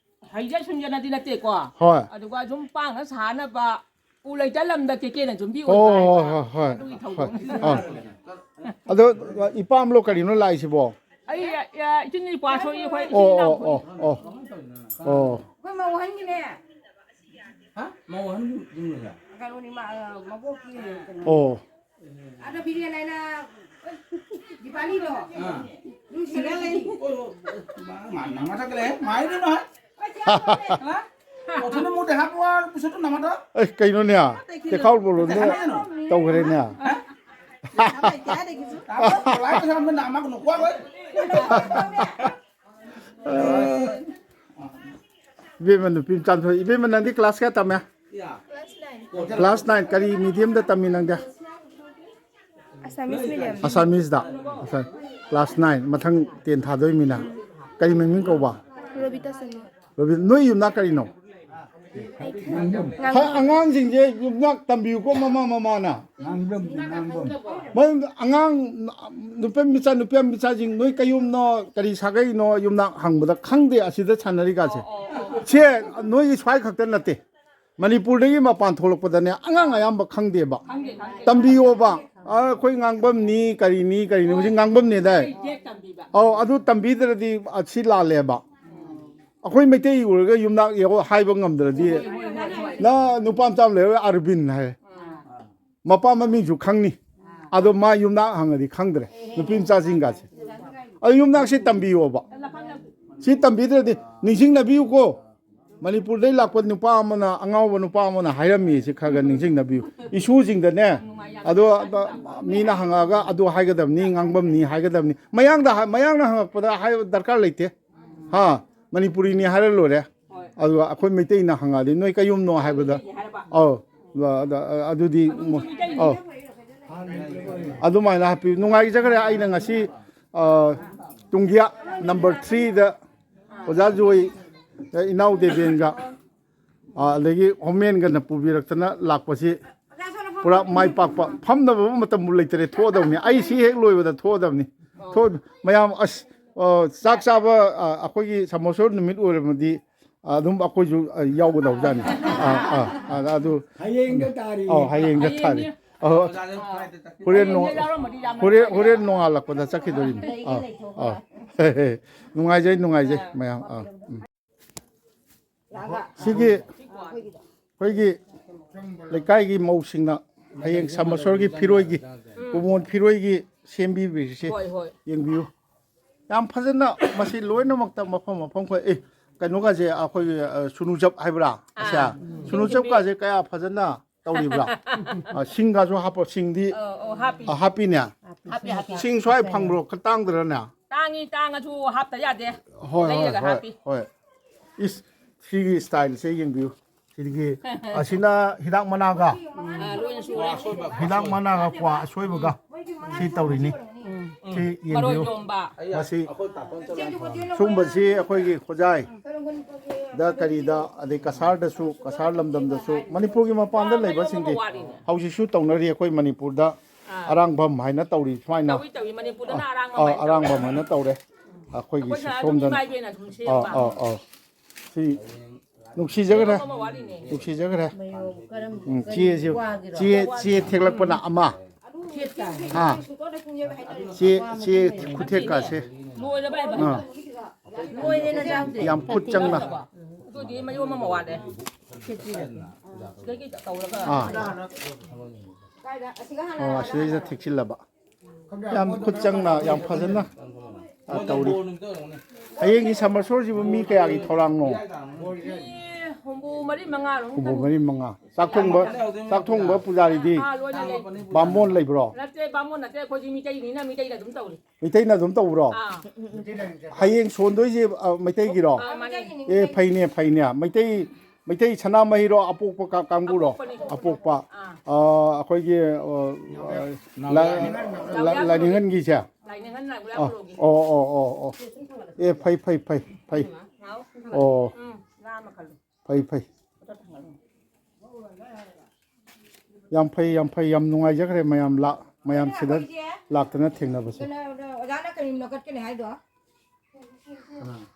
ꯍꯩꯖ ꯁꯨꯡꯖꯅꯗꯤ ꯅꯠꯇꯦꯀꯣ꯫ ꯍꯣꯏ꯫ ꯑꯗꯨꯒ ꯁꯨꯝ ꯄꯥꯡꯅ ꯁꯥꯅꯕ ꯎ ꯂꯩꯇ ꯂꯝꯗ ꯀꯦꯀꯦꯅ ꯌꯨꯝꯕꯤ ꯍꯣꯏ, ꯑꯣꯏꯕ ꯍꯣꯏ, ꯍꯥꯏꯕ ꯍꯣꯏ, ꯍꯣꯏ, ꯑꯗꯨꯒꯤ ꯍꯣꯏ, ꯊꯧꯗꯣꯛꯅꯤ꯫ ꯍꯣꯏ꯫ ꯑꯥ꯫ ꯑꯗꯣ ꯏꯄꯥꯝꯂꯣ ꯀꯔꯤꯅꯣ ꯂꯥꯛꯏꯁꯤꯕꯣ? ꯑꯩ, ꯑ, ꯏꯆꯤꯟ ꯏꯄ꯭ꯋꯥ ꯊꯣꯛꯏ ꯑꯩꯈꯣꯏ ꯏꯆꯤꯟ ꯑꯣ, ꯏꯅꯥꯎ ꯑꯣ, ꯊꯣꯛꯏ꯫ ꯑꯣ, ꯑꯣ, ꯑꯣ꯫ ꯑꯩꯈꯣꯏ ꯃꯧ ꯑꯍꯟꯒꯤꯅꯦ꯫ ꯍꯥ? ꯃꯧ ꯑꯍꯟꯒꯤ ꯌꯨꯝ ꯂꯩꯕ? ꯀꯩꯅꯣꯅꯤ, ꯃꯥ, ꯑ, ꯃꯕꯣꯛꯀꯤ ꯀꯩꯅꯣ꯫ ꯑꯣ꯫ ꯑꯗꯣ ꯕꯤꯔꯦꯟ ꯍꯥꯏꯅ ꯗꯤꯄꯥꯂꯤꯗꯣ꯫ ꯑꯥ꯫ ꯅꯨꯡꯁꯤꯅ ꯂꯩ꯫ ꯑꯣ, ꯑꯣ, ꯃꯥ, ꯃꯥ, ꯅꯪ ꯃꯊꯛꯇ ꯂꯩ꯫ ꯃꯥꯏꯗꯨꯅ꯫ ꯍꯥ? ꯑꯣꯊꯣꯅ ꯃꯨ ꯗꯦꯍꯥ ꯄꯣꯋꯥ ꯄꯤꯁꯣ ꯇꯨ ꯅꯃꯗ꯫ ꯑꯦ, ꯀꯩꯅꯣꯅꯦ? ꯆꯦꯈꯥꯎ ꯕꯣꯔꯣꯟꯗ ꯗꯦꯍꯥ ꯅꯣ꯫ ꯇꯧꯈ꯭ꯔꯦꯅꯦ꯫ ꯍꯥ? ꯂꯥꯏ ꯄꯩꯁꯥ ꯑꯃ ꯅꯥꯃ ꯀꯩꯅꯣ ꯀ꯭ꯋꯥ ꯂꯣꯏ꯫ ꯏꯕꯦꯝꯃ ꯅꯨꯄꯤ ꯃꯆꯥ ꯑꯃ ꯊꯣꯛꯑꯦ꯫ ꯏꯕꯦꯝꯃ, ꯅꯪꯗꯤ ꯀ꯭ꯂꯥꯁ ꯀꯌꯥ ꯇꯝꯃꯦ? Class nine. Class nine. ꯀꯔꯤ ꯃꯤꯗꯤꯌꯝꯗ ꯇꯝꯃꯤ ꯅꯪꯗꯤ? ꯑꯁꯥꯃꯤꯁ ꯃꯤꯗꯤꯌꯝ꯫ ꯑꯁꯥꯃꯤꯁꯗ? ꯑꯁꯥ-, ꯀ꯭ꯂꯥꯁ ꯅꯥꯏꯟ꯫ ꯃꯊꯪ ꯇꯦꯟ ꯊꯥꯗꯣꯏꯃꯤꯅ꯫ ꯀꯔꯤ ꯃꯃꯤꯡ ꯀꯧꯕ? ꯔꯣꯕꯤꯇꯥ ꯁꯅꯥ꯫ ꯔꯣꯕꯤ-, ꯅꯣꯏ ꯌꯨꯝꯅꯥꯛ ꯀꯔꯤꯅꯣ? ꯍꯥꯏ, ꯑꯉꯥꯡꯁꯤꯡꯁꯦ ꯌꯨꯝꯅꯥꯛ ꯇꯝꯕꯤꯌꯨꯀꯣ, ꯃꯃꯥ ꯃꯃꯥꯅ꯫ ꯉꯥꯡꯐꯝꯗꯤ ꯉꯥꯡꯐꯝ꯫ ꯃꯣꯏ ꯑꯉꯥꯡ ꯅꯨꯄꯤ ꯃꯆꯥ, ꯅꯨꯄꯤ ꯃꯆꯥꯁꯤꯡ, ꯅꯣꯏ ꯀꯌꯨꯝꯅꯣ, ꯀꯔꯤ ꯁꯥꯒꯩꯅꯣ, ꯌꯨꯝꯅꯥꯛ ꯍꯪꯕꯗ ꯈꯪꯗꯦ ꯑꯁꯤꯗ ꯁꯥꯟꯅꯔꯤꯀꯥꯁꯦ꯫ ꯁꯦ ꯅꯣꯏꯒꯤ ꯁ꯭ꯋꯥꯏ ꯈꯛꯇ ꯅꯠꯇꯦ, ꯃꯅꯤꯄꯨꯔꯗꯒꯤ ꯃꯄꯥꯟ ꯊꯣꯛꯂꯛꯄꯗꯅꯦ ꯑꯉꯥꯡ ꯑꯌꯥꯝꯕ ꯈꯪꯗꯦꯕ꯫ ꯈꯪꯗꯦ, ꯈꯪꯗꯦ꯫ ꯇꯝꯕꯤꯌꯣꯕ꯫ ꯑ, ꯑꯩꯈꯣꯏ ꯉꯥꯡꯐꯝꯅꯤ, ꯀꯔꯤꯅꯤ, ꯀꯔꯤꯅꯤ, ꯍꯧꯖꯤꯛ ꯉꯥꯡꯐꯝꯅꯦꯗꯥꯏ? ꯇꯦꯛ ꯇꯝꯕꯤꯕ꯫ ꯑꯧ, ꯑꯗꯨ ꯇꯝꯕꯤꯗ꯭ꯔꯗꯤ ꯑꯁꯤ ꯂꯥꯜꯂꯦꯕ꯫ ꯑꯩꯈꯣꯏ ꯃꯩꯇꯩ ꯑꯣꯏꯔꯒ ꯌꯨꯝꯅꯥꯛ ꯌꯦꯡꯉꯣ ꯍꯥꯏꯕ ꯉꯝꯗ꯭ꯔꯗꯤ, ꯍꯣꯏ, ꯍꯣꯏ, ꯍꯣꯏ, ꯍꯣꯏ꯫ ꯅ ꯅꯨꯄꯥ ꯃꯆꯥ ꯑꯃ ꯂꯩꯔꯒ ꯑꯔꯕꯤꯟ ꯍꯥꯏ꯫ ꯑꯥ꯫ ꯃꯄꯥ ꯃꯃꯤꯡꯁꯨ ꯈꯪꯅꯤ꯫ ꯑꯗꯣ ꯃꯥ ꯌꯨꯝꯅꯥꯛ ꯍꯪꯉꯗꯤ ꯈꯪꯗ꯭ꯔꯦ꯫ ꯅꯨꯄꯤ ꯃꯆꯥꯁꯤꯡꯒꯁꯦ꯫ ꯑꯗꯨ ꯌꯨꯝꯅꯥꯛꯁꯤ ꯇꯝꯕꯤꯌꯣꯕ꯫ ꯁꯤ ꯇꯝꯕꯤꯗ꯭ꯔꯗꯤ ꯅꯤꯡꯁꯤꯡꯅꯕꯤꯌꯨꯀꯣ꯫ ꯃꯅꯤꯄꯨꯔꯗꯩ ꯂꯥꯛꯄ ꯅꯨꯄꯥ ꯑꯃꯅ, ꯑꯉꯥꯎꯕ ꯅꯨꯄꯥ ꯑꯃꯅ ꯍꯥꯏꯔꯝꯃꯤ, ꯁꯤ ꯈꯔ ꯈꯔ ꯅꯤꯡꯁꯤꯡꯅꯕꯤꯌꯨ꯫ ꯏꯁꯨꯁꯤꯡꯗꯅꯦ, ꯑꯗꯣ, ꯑꯗꯣ ꯃꯤꯅ ꯍꯪꯉꯛꯑꯒ ꯑꯗꯨ ꯍꯥꯏꯒꯗꯕꯅꯤ, ꯉꯥꯡꯐꯝꯅꯤ ꯍꯥꯏꯒꯗꯕꯅꯤ꯫ ꯃꯌꯥꯡꯗ ꯍ-, ꯃꯌꯥꯡꯅ ꯍꯪꯉꯛꯄꯗ ꯍꯥꯏꯕ ꯗꯔꯀꯥꯔ ꯂꯩꯇꯦ꯫ ꯍꯥ? ꯃꯅꯤꯄꯨꯔꯤꯅꯤ ꯍꯥꯏꯔ ꯂꯣꯏꯔꯦ꯫ ꯍꯣꯏ꯫ ꯑꯗꯨꯒ ꯑꯩꯈꯣꯏ ꯃꯩꯇꯩꯅ ꯍꯪꯉꯛꯑꯗꯤ, "ꯅꯣꯏ ꯀꯌꯨꯝꯅꯣ?" ꯍꯥꯏꯕꯗ, ꯃꯩꯇꯩꯅꯤ ꯍꯥꯏꯔꯕ? ꯑꯧ, ꯑꯗ, ꯑꯗ, ꯑꯗꯨꯗꯤ ꯑꯗꯨ ꯃꯣꯏ ꯃꯩꯇꯩ ꯑꯧ꯫ ꯑꯗꯨꯃꯥꯏꯅ ꯍꯥꯞꯄꯤ꯫ ꯅꯨꯡꯉꯥꯏꯖꯈ꯭ꯔꯦ꯫ ꯑꯩꯅ ꯉꯁꯤ, ꯑ, ꯇꯨꯡꯒꯤꯌꯥ ꯅꯝꯕꯔ ꯊ꯭ꯔꯤꯗ ꯑꯣꯖꯥ ꯖꯣꯏ, ꯏꯅꯥꯎ ꯗꯦꯕꯦꯟꯒ, ꯑ, ꯑꯗꯒꯤ ꯍꯣꯃꯦꯟꯒꯅ ꯄꯨꯕꯤꯔꯛꯇꯅ ꯂꯥꯛꯄꯁꯤ ꯄꯨꯔꯥ ꯃꯥꯏ ꯄꯥꯛꯄ꯫ ꯐꯝꯅꯕ ꯃꯇꯝꯕꯨ ꯂꯩꯇꯔꯦ꯫ ꯊꯣꯛꯑꯗꯕꯅꯤ꯫ ꯑꯩ ꯁꯤ ꯍꯦꯛ ꯂꯣꯏꯕꯗ ꯊꯣꯛꯑꯗꯕꯅꯤ꯫ ꯊꯣꯛ-, ꯃꯌꯥꯝ, ꯑꯁ, ꯑ, ꯆꯥꯛ ꯆꯥꯕ, ꯑ, ꯑꯩꯈꯣꯏꯒꯤ ꯁꯃꯣꯁꯣꯔ ꯅꯨꯃꯤꯠ ꯑꯣꯏꯔꯝꯃꯗꯤ ꯑꯗꯨꯝ ꯑꯩꯈꯣꯏꯁꯨ, ꯑ, ꯌꯥꯎꯒꯗꯧꯖꯥꯠꯅꯤ꯫ ꯑꯥ, ꯑꯥ, ꯑꯥ, ꯑꯗꯨ ꯍꯌꯦꯡꯗ ꯇꯥꯔꯤ꯫ ꯑꯧ, ꯍꯌꯦꯡꯗ ꯇꯥꯔꯤ꯫ ꯍꯌꯦꯡꯅꯤ꯫ ꯑꯧ, ꯑꯣꯖꯥꯗ ꯐ꯭ꯂꯥꯏꯠꯇ ꯆꯠꯈꯤ꯫ ꯍꯣꯔꯦꯟ ꯅꯣꯡ-, ꯌꯥꯎꯔꯝꯃꯗꯤ ꯌꯥꯝꯅ ꯍꯣꯔꯦꯟ, ꯐꯅꯤꯗ꯫ ꯍꯣꯔꯦꯟ ꯅꯣꯡꯉꯥꯜꯂꯛꯄꯗ ꯆꯠꯈꯤꯗꯣꯔꯤꯅꯤ꯫ ꯂꯩꯒꯦ, ꯑꯥ, ꯂꯩꯊꯣꯛꯑꯣ꯫ ꯑꯥ꯫ ꯅꯨꯡꯉꯥꯏꯖꯩ, ꯅꯨꯡꯉꯥꯏꯖꯩ ꯑꯥ꯫ ꯃꯌꯥꯝ꯫ ꯑꯥ, ꯎꯝ꯫ ꯁꯤꯒꯤ ꯑꯩꯈꯣꯏꯒꯤ ꯂꯩꯀꯥꯏꯒꯤ ꯃꯧꯁꯤꯡꯅ ꯍꯌꯦꯡ ꯁꯃꯁꯣꯔꯒꯤ ꯐꯤꯔꯣꯏꯒꯤ, ꯎꯝ꯫ ꯀꯨꯃꯣꯟ ꯐꯤꯔꯣꯏꯒꯤ ꯁꯦꯝꯕꯤꯕꯁꯦ ꯍꯣꯏ, ꯍꯣꯏ꯫ ꯌꯦꯡꯕꯤꯌꯨ꯫ ꯌꯥꯝ ꯐꯖꯅ ꯃꯁꯤ ꯂꯣꯏꯅꯃꯛꯇ ꯃꯐꯝ ꯃꯐꯝ ꯈꯣꯏ-, ꯑꯦ, ꯀꯩꯅꯣꯒꯁꯦ ꯑꯩꯈꯣꯏꯒꯤ, ꯑ, ꯁꯨꯅꯨ ꯆꯞ ꯍꯥꯏꯕ꯭ꯔꯥ? ꯑꯁꯦ, ꯑꯥ꯫ ꯁꯨꯅꯨ ꯆꯞꯀꯥꯁꯦ ꯀꯌꯥ ꯐꯖꯅ ꯇꯧꯔꯤꯕ꯭ꯔꯥ? ꯑ, ꯁꯤꯡꯒꯥꯁꯨ ꯍꯥꯞꯄ, ꯁꯤꯡꯗꯤ, ꯑꯧ, ꯑꯧ, ꯍꯥꯞꯄꯤ꯫ ꯑ, ꯍꯥꯞꯄꯤꯅꯦ? ꯍꯥꯞꯄꯤ, ꯍꯥꯞꯄꯤ꯫ ꯁꯤꯡ ꯁ꯭ꯋꯥꯏ ꯐꯪꯕ꯭ꯔꯣ? ꯈꯔ ꯇꯥꯡꯗ꯭ꯔꯅꯦ? ꯇꯥꯡꯉꯤ, ꯇꯥꯡꯉꯁꯨ ꯍꯥꯞꯇ ꯌꯥꯗꯦ꯫ ꯍꯣꯏ, ꯍꯣꯏ, ꯂꯩꯔꯒ ꯍꯣꯏ, ꯍꯥꯞꯄꯤ꯫ ꯍꯣꯏ꯫ ꯏꯁ, ꯁꯤꯒꯤ ꯁ꯭ꯇꯥꯏꯜꯁꯦ ꯌꯦꯡꯕꯤꯌꯨ꯫ ꯁꯤꯗꯒꯤ, ꯑꯁꯤꯅ ꯍꯤꯗꯥꯛ ꯃꯅꯥꯒ, ꯑꯥ, ꯂꯣꯏꯅ ꯁꯨꯔꯦ꯫ ꯍꯤꯗꯥꯛ ꯃꯅꯥꯒ ꯀ꯭ꯋꯥ ꯑꯁꯣꯏꯕꯒ ꯁꯤ ꯇꯧꯔꯤꯅꯤ꯫ ꯁꯤ ꯃꯔꯣꯏ ꯌꯦꯡꯕꯤꯌꯨ꯫ ꯌꯣꯝꯕ꯫ ꯃꯁꯤ ꯁꯨꯝꯕꯁꯤ ꯑꯩꯈꯣꯏꯒꯤ ꯈꯣꯖꯥꯏꯗ ꯀꯔꯤꯗ, ꯑꯗꯩ ꯀꯁꯥꯔꯗꯁꯨ, ꯀꯁꯥꯔ ꯂꯝꯗꯝꯗꯁꯨ, ꯃꯅꯤꯄꯨꯔꯒꯤ ꯃꯄꯥꯟꯗ ꯂꯩꯕꯁꯤꯡꯗꯤ ꯍꯧꯖꯤꯛꯁꯨ ꯇꯧꯅꯔꯤ꯫ ꯑꯩꯈꯣꯏ ꯃꯅꯤꯄꯨꯔꯗ ꯑꯥ꯫ ꯑꯔꯥꯡꯕꯝ ꯍꯥꯏꯅ ꯇꯧꯔꯤ ꯁꯨꯃꯥꯏꯅ꯫ ꯇꯧꯏ, ꯇꯧꯏ꯫ ꯃꯅꯤꯄꯨꯔꯗꯅ ꯑꯥ, ꯑꯔꯥꯡꯕꯝ ꯑꯥ, ꯍꯥꯏꯅ ꯇꯧꯔꯦ꯫ ꯑꯔꯥꯡꯕꯝ ꯍꯥꯏꯅ ꯇꯧꯔꯦ꯫ ꯑꯩꯈꯣꯏꯒꯤ ꯑꯩꯈꯣꯏꯅ ꯑꯗꯨꯝ ꯁꯣꯝꯗꯅ ꯏꯃꯥ ꯏꯕꯦꯟꯅ ꯑꯗꯨꯝ ꯑꯥ, ꯁꯦꯝꯕ꯫ ꯑꯥ, ꯑꯥ꯫ ꯁꯤ ꯅꯨꯡꯁꯤꯖꯈ꯭ꯔꯦ꯫ ꯀꯩꯅꯣꯝ ꯑꯃ ꯋꯥꯠꯂꯤꯅꯦ꯫ ꯅꯨꯡꯁꯤꯖꯈ꯭ꯔꯦ꯫ ꯎꯝ, ꯆꯦꯁꯤ, ꯆꯦ, ꯆꯦ ꯊꯦꯛꯂꯛꯄꯅ ꯑꯃ꯫ ꯍꯥ? ꯆꯦ, ꯆꯦ ꯈꯨꯊꯦꯛꯀꯥꯁꯦ꯫ ꯂꯣꯏꯔꯕ ꯍꯥꯏꯕ? ꯑꯥ꯫ ꯂꯣꯏꯔꯦ ꯅꯆꯥꯁꯦ꯫ ꯌꯥꯝ ꯈꯨꯠ ꯆꯪꯅ꯫ ꯑꯗꯨꯗꯤ ꯃꯌꯣꯝ ꯑꯃ ꯋꯥꯠꯂꯦ꯫ ꯁꯤꯗꯒꯤ ꯇꯧꯔꯒ꯫ ꯑꯥ꯫ ꯑꯣ, ꯑꯁꯤꯗꯩꯁꯤꯗ ꯊꯦꯛꯆꯤꯜꯂꯕ꯫ ꯌꯥꯝ ꯈꯨꯠ ꯆꯪꯅ, ꯌꯥꯝ ꯐꯖꯅ, ꯑ, ꯇꯧꯔꯤ꯫ ꯍꯌꯦꯡꯒꯤ ꯁꯝꯃꯔ ꯁꯣꯁꯤꯕꯨ ꯃꯤ ꯀꯌꯥꯒꯤ ꯊꯧꯔꯥꯡꯅꯣ? ꯃꯤ ꯍꯨꯝꯐꯨ ꯃꯔꯤ ꯃꯉꯥ ꯔꯣꯝ ꯍꯨꯝꯐꯨ ꯃꯔꯤ ꯃꯉꯥ꯫ ꯆꯥꯛ ꯊꯣꯡꯕ, ꯆꯥꯛ ꯊꯣꯡꯕ ꯄꯨꯖꯥꯔꯤꯗꯤ? ꯑꯥ, ꯂꯣꯏꯅ ꯂꯩ꯫ ꯕꯥꯃꯣꯟ ꯂꯩꯕ꯭ꯔꯣ? ꯅꯠꯇꯦ, ꯕꯥꯃꯣꯟ ꯅꯠꯇꯦ, ꯑꯩꯈꯣꯏꯗꯤ ꯃꯤꯇꯩꯅꯤꯅ ꯃꯤꯇꯩꯅ ꯑꯗꯨꯝ ꯇꯧꯔꯤ꯫ ꯃꯤꯇꯩꯅ ꯑꯗꯨꯝ ꯇꯧꯕ꯭ꯔꯣ? ꯑꯥ꯫ ꯍꯌꯦꯡ ꯁꯣꯟꯗꯣꯏꯁꯦ, ꯑ, ꯃꯩꯇꯩꯒꯤꯔꯣ? ꯑꯥ, ꯃꯥꯅꯦ꯫ ꯑꯦ, ꯐꯩꯅꯦ, ꯐꯩꯅꯦ꯫ ꯃꯩꯇꯩ ꯃꯩꯇꯩ ꯁꯅꯥꯃꯍꯤꯔꯣ, ꯑꯄꯣꯛꯄ ꯀꯥ-, ꯀꯥꯡꯕꯨꯔꯣ? ꯑꯄꯣꯛꯄꯅꯤ꯫ ꯑꯄꯣꯛꯄ꯫ ꯑꯥ꯫ ꯑ, ꯑꯩꯈꯣꯏꯒꯤ, ꯑ, ꯂꯥ-, ꯂꯥ-, ꯂꯥꯏꯅꯤꯡꯍꯜꯒꯤ꯫ ꯂꯥꯏꯅꯤꯡꯍꯜ ꯅꯥꯏꯕ ꯑ, ꯂꯥꯏꯄꯨꯔꯣꯒꯤ꯫ ꯑꯣ, ꯑꯣ, ꯑꯣ, ꯑꯣ꯫ ꯑꯦ, ꯐꯩ, ꯐꯩ, ꯐꯩ, ꯐꯩ꯫ ꯍꯥꯎ꯫ ꯑꯣ꯫ ꯎꯝ, ꯂꯥꯝꯃ ꯈꯜꯂꯨ꯫ ꯐꯩ, ꯐꯩ꯫ ꯌꯥꯝ ꯐꯩ, ꯌꯥꯝ ꯐꯩ, ꯌꯥꯝ ꯅꯨꯡꯉꯥꯏꯖꯈ꯭ꯔꯦ ꯃꯌꯥꯝ ꯂꯥꯛ-, ꯃꯌꯥꯝ ꯁꯤꯗ ꯂꯥꯛꯇꯅ ꯊꯦꯡꯅꯕꯁꯦ꯫ ꯀꯩꯅꯣ, ꯑꯣꯖꯥꯅ ꯀꯔꯤ ꯂꯧꯈꯠꯀꯅꯤ ꯍꯥꯏꯗꯣ?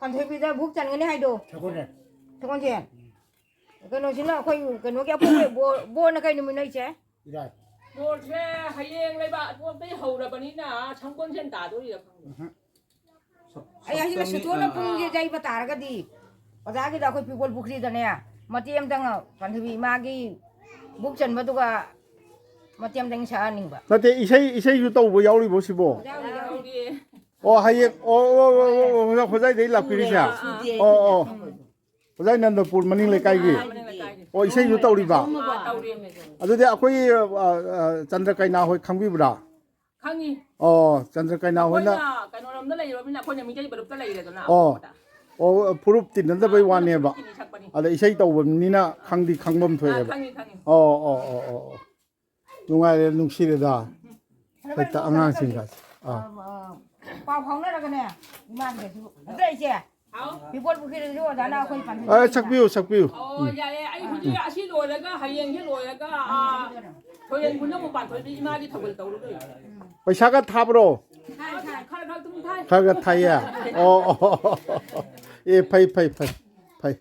ꯀꯥꯟꯊꯣꯏꯕꯤꯗ ꯕꯨꯛ ꯆꯟꯒꯅꯤ ꯍꯥꯏꯗꯣ? ꯁꯒꯣꯜꯁꯦ꯫ ꯁꯒꯣꯜꯁꯦ? ꯀꯩꯅꯣꯁꯤꯅ ꯑꯩꯈꯣꯏ ꯀꯩꯅꯣꯒꯤ ꯑꯄꯣꯛꯄ ꯕꯣꯔ-, ꯕꯣꯔꯅ ꯀꯩ ꯅꯨꯃꯤꯠꯅꯣ ꯏꯆꯦ? ꯏꯔꯥꯏ꯫ ꯕꯣꯔꯁꯦ ꯍꯌꯦꯡ ꯂꯩꯕꯥꯛꯄꯣꯛꯇꯩ ꯍꯧꯔꯕꯅꯤꯅ ꯁꯪꯒꯣꯜꯁꯦꯟ ꯇꯥꯗꯣꯔꯤꯔ ꯈꯪꯗꯦ꯫ ꯎꯝ꯫ ꯑꯩ ꯑꯁꯤꯗ ꯁꯨꯇꯣꯟꯅ ꯄꯨꯡꯁꯦ ꯌꯩꯕ ꯇꯥꯔꯒꯗꯤ ꯑꯣꯖꯥꯒꯤꯗ ꯑꯩꯈꯣꯏ ꯄꯤꯄꯣꯜ ꯄꯨꯈ꯭ꯔꯤꯗꯅꯦ ꯃꯇꯦꯛ ꯑꯃꯇꯪ ꯄꯥꯟꯊꯣꯏꯕꯤ ꯏꯃꯥꯒꯤ ꯕꯨꯛ ꯆꯟꯕꯗꯨꯒ ꯃꯇꯦꯛ ꯑꯃꯇꯪ ꯁꯛꯍꯟꯅꯤꯡꯕ꯫ ꯅꯠꯇꯦ, ꯏꯁꯩ, ꯏꯁꯩꯁꯨ ꯇꯧꯕ ꯌꯥꯎꯔꯤꯕꯣ ꯁꯤꯕꯣ? ꯌꯥꯎꯔꯤ, ꯌꯥꯎꯔꯤ꯫ ꯑꯣ, ꯍꯌꯦꯡ, ꯑꯣ, ꯑꯣ, ꯑꯣ, ꯑꯣ, ꯑꯣ, ꯍꯣꯖꯥꯏꯗꯩ ꯂꯥꯛꯄꯤꯔꯤꯁꯦ? ꯁꯨꯔꯦ, ꯁꯨꯗꯦ꯫ ꯑꯣ, ꯑꯣ꯫ ꯍꯣꯖꯥꯏ ꯅꯟꯗꯄꯨꯔ ꯃꯅꯤꯡ ꯂꯩꯀꯥꯏꯒꯤ? ꯑꯥ, ꯃꯅꯤꯡ ꯂꯩꯀꯥꯏꯒꯤ꯫ ꯑꯣ, ꯏꯁꯩꯁꯨ ꯇꯧꯔꯤꯕ? ꯑꯥ, ꯇꯧꯔꯤꯃꯦ꯫ ꯑꯗꯨꯗꯤ ꯑꯩꯈꯣꯏ, ꯑ, ꯑ, ꯆꯟꯗ꯭ꯔ ꯀꯩꯅꯥ ꯍꯣꯏ ꯈꯪꯕꯤꯕ꯭ꯔꯥ? ꯈꯪꯉꯤ꯫ ꯑꯣ, ꯆꯟꯗ꯭ꯔ ꯀꯩꯅꯥ ꯍꯣꯏꯅ꯫ ꯑꯩꯈꯣꯏꯅ ꯀꯩꯅꯣꯔꯣꯝꯗ ꯂꯩꯔꯕꯅꯤꯅ ꯑꯩꯈꯣꯏꯅ ꯃꯤꯇꯩ ꯃꯔꯨꯞꯇ ꯂꯩꯔꯦꯗꯅ ꯑꯣ꯫ ꯑꯄꯣꯛꯄꯗ꯫ ꯑꯣ, ꯐꯨꯔꯨꯞ ꯇꯤꯟꯅꯗꯕꯩ ꯑꯥ, ꯋꯥꯅꯦꯕ꯫ ꯐꯨꯔꯨꯞ ꯇꯤꯟꯅꯩ ꯁꯛꯄꯅꯤ꯫ ꯑꯗ ꯏꯁꯩ ꯇꯧꯕꯅꯤꯅ ꯈꯪꯗꯤ ꯈꯪꯐꯝ ꯑꯥ, ꯊꯣꯛꯑꯦꯕ꯫ ꯈꯪꯉꯤ, ꯈꯪꯉꯤ꯫ ꯑꯣ, ꯑꯣ, ꯑꯣ, ꯑꯣ, ꯑꯣ꯫ ꯅꯨꯡꯉꯥꯏꯔꯦ, ꯅꯨꯡꯁꯤꯔꯦꯗ꯫ ꯍꯦꯛꯇ ꯑꯉꯥꯡꯁꯤꯡꯒ꯫ ꯑꯥ꯫ ꯑꯥ, ꯑꯥ, ꯄꯥꯎ ꯐꯥꯎꯅꯔꯒꯅꯦ, ꯏꯃꯥꯒꯤꯗꯁꯨ꯫ ꯅꯠꯇ꯭ꯔ ꯏꯆꯦ? ꯍꯥꯎ꯫ ꯄꯤꯄꯣꯜ ꯄꯨꯈ꯭ꯔꯤꯗꯁꯨ ꯑꯣꯖꯥꯅ ꯑꯩꯈꯣꯏ ꯄꯥꯟꯊꯣꯏꯕꯤ ꯑ, ꯁꯛꯄꯤꯌꯨ, ꯁꯛꯄꯤꯌꯨ꯫ ꯑꯣ, ꯎꯝ꯫ ꯌꯥꯏꯌꯦ꯫ ꯑꯩ ꯍꯧꯖꯤꯛ ꯑꯁꯤ ꯂꯣꯏꯔꯒ, ꯍꯌꯦꯡꯁꯦ ꯂꯣꯏꯔꯒ, ꯑꯥ, ꯊꯣꯏꯔꯦꯟ ꯈꯨꯟꯗ ꯑꯃꯨꯛ ꯄꯥꯟꯊꯣꯏꯕꯤ ꯏꯃꯥꯒꯤ ꯊꯧꯒꯜ ꯇꯧꯔꯨꯗꯣꯏꯅꯦ꯫ ꯄꯩꯁꯥꯒ ꯊꯥꯕ꯭ꯔꯣ? ꯊꯥꯏ, ꯊꯥꯏ꯫ ꯈꯔ ꯈꯔ ꯑꯗꯨꯝ ꯊꯥꯏ꯫ ꯈꯔ ꯈꯔ ꯊꯥꯏꯌꯦ? ꯑꯣ, ꯑꯣ, ꯑꯣ, ꯑꯣ꯫ ꯑꯦ, ꯐꯩ, ꯐꯩ, ꯐꯩ, ꯐꯩ꯫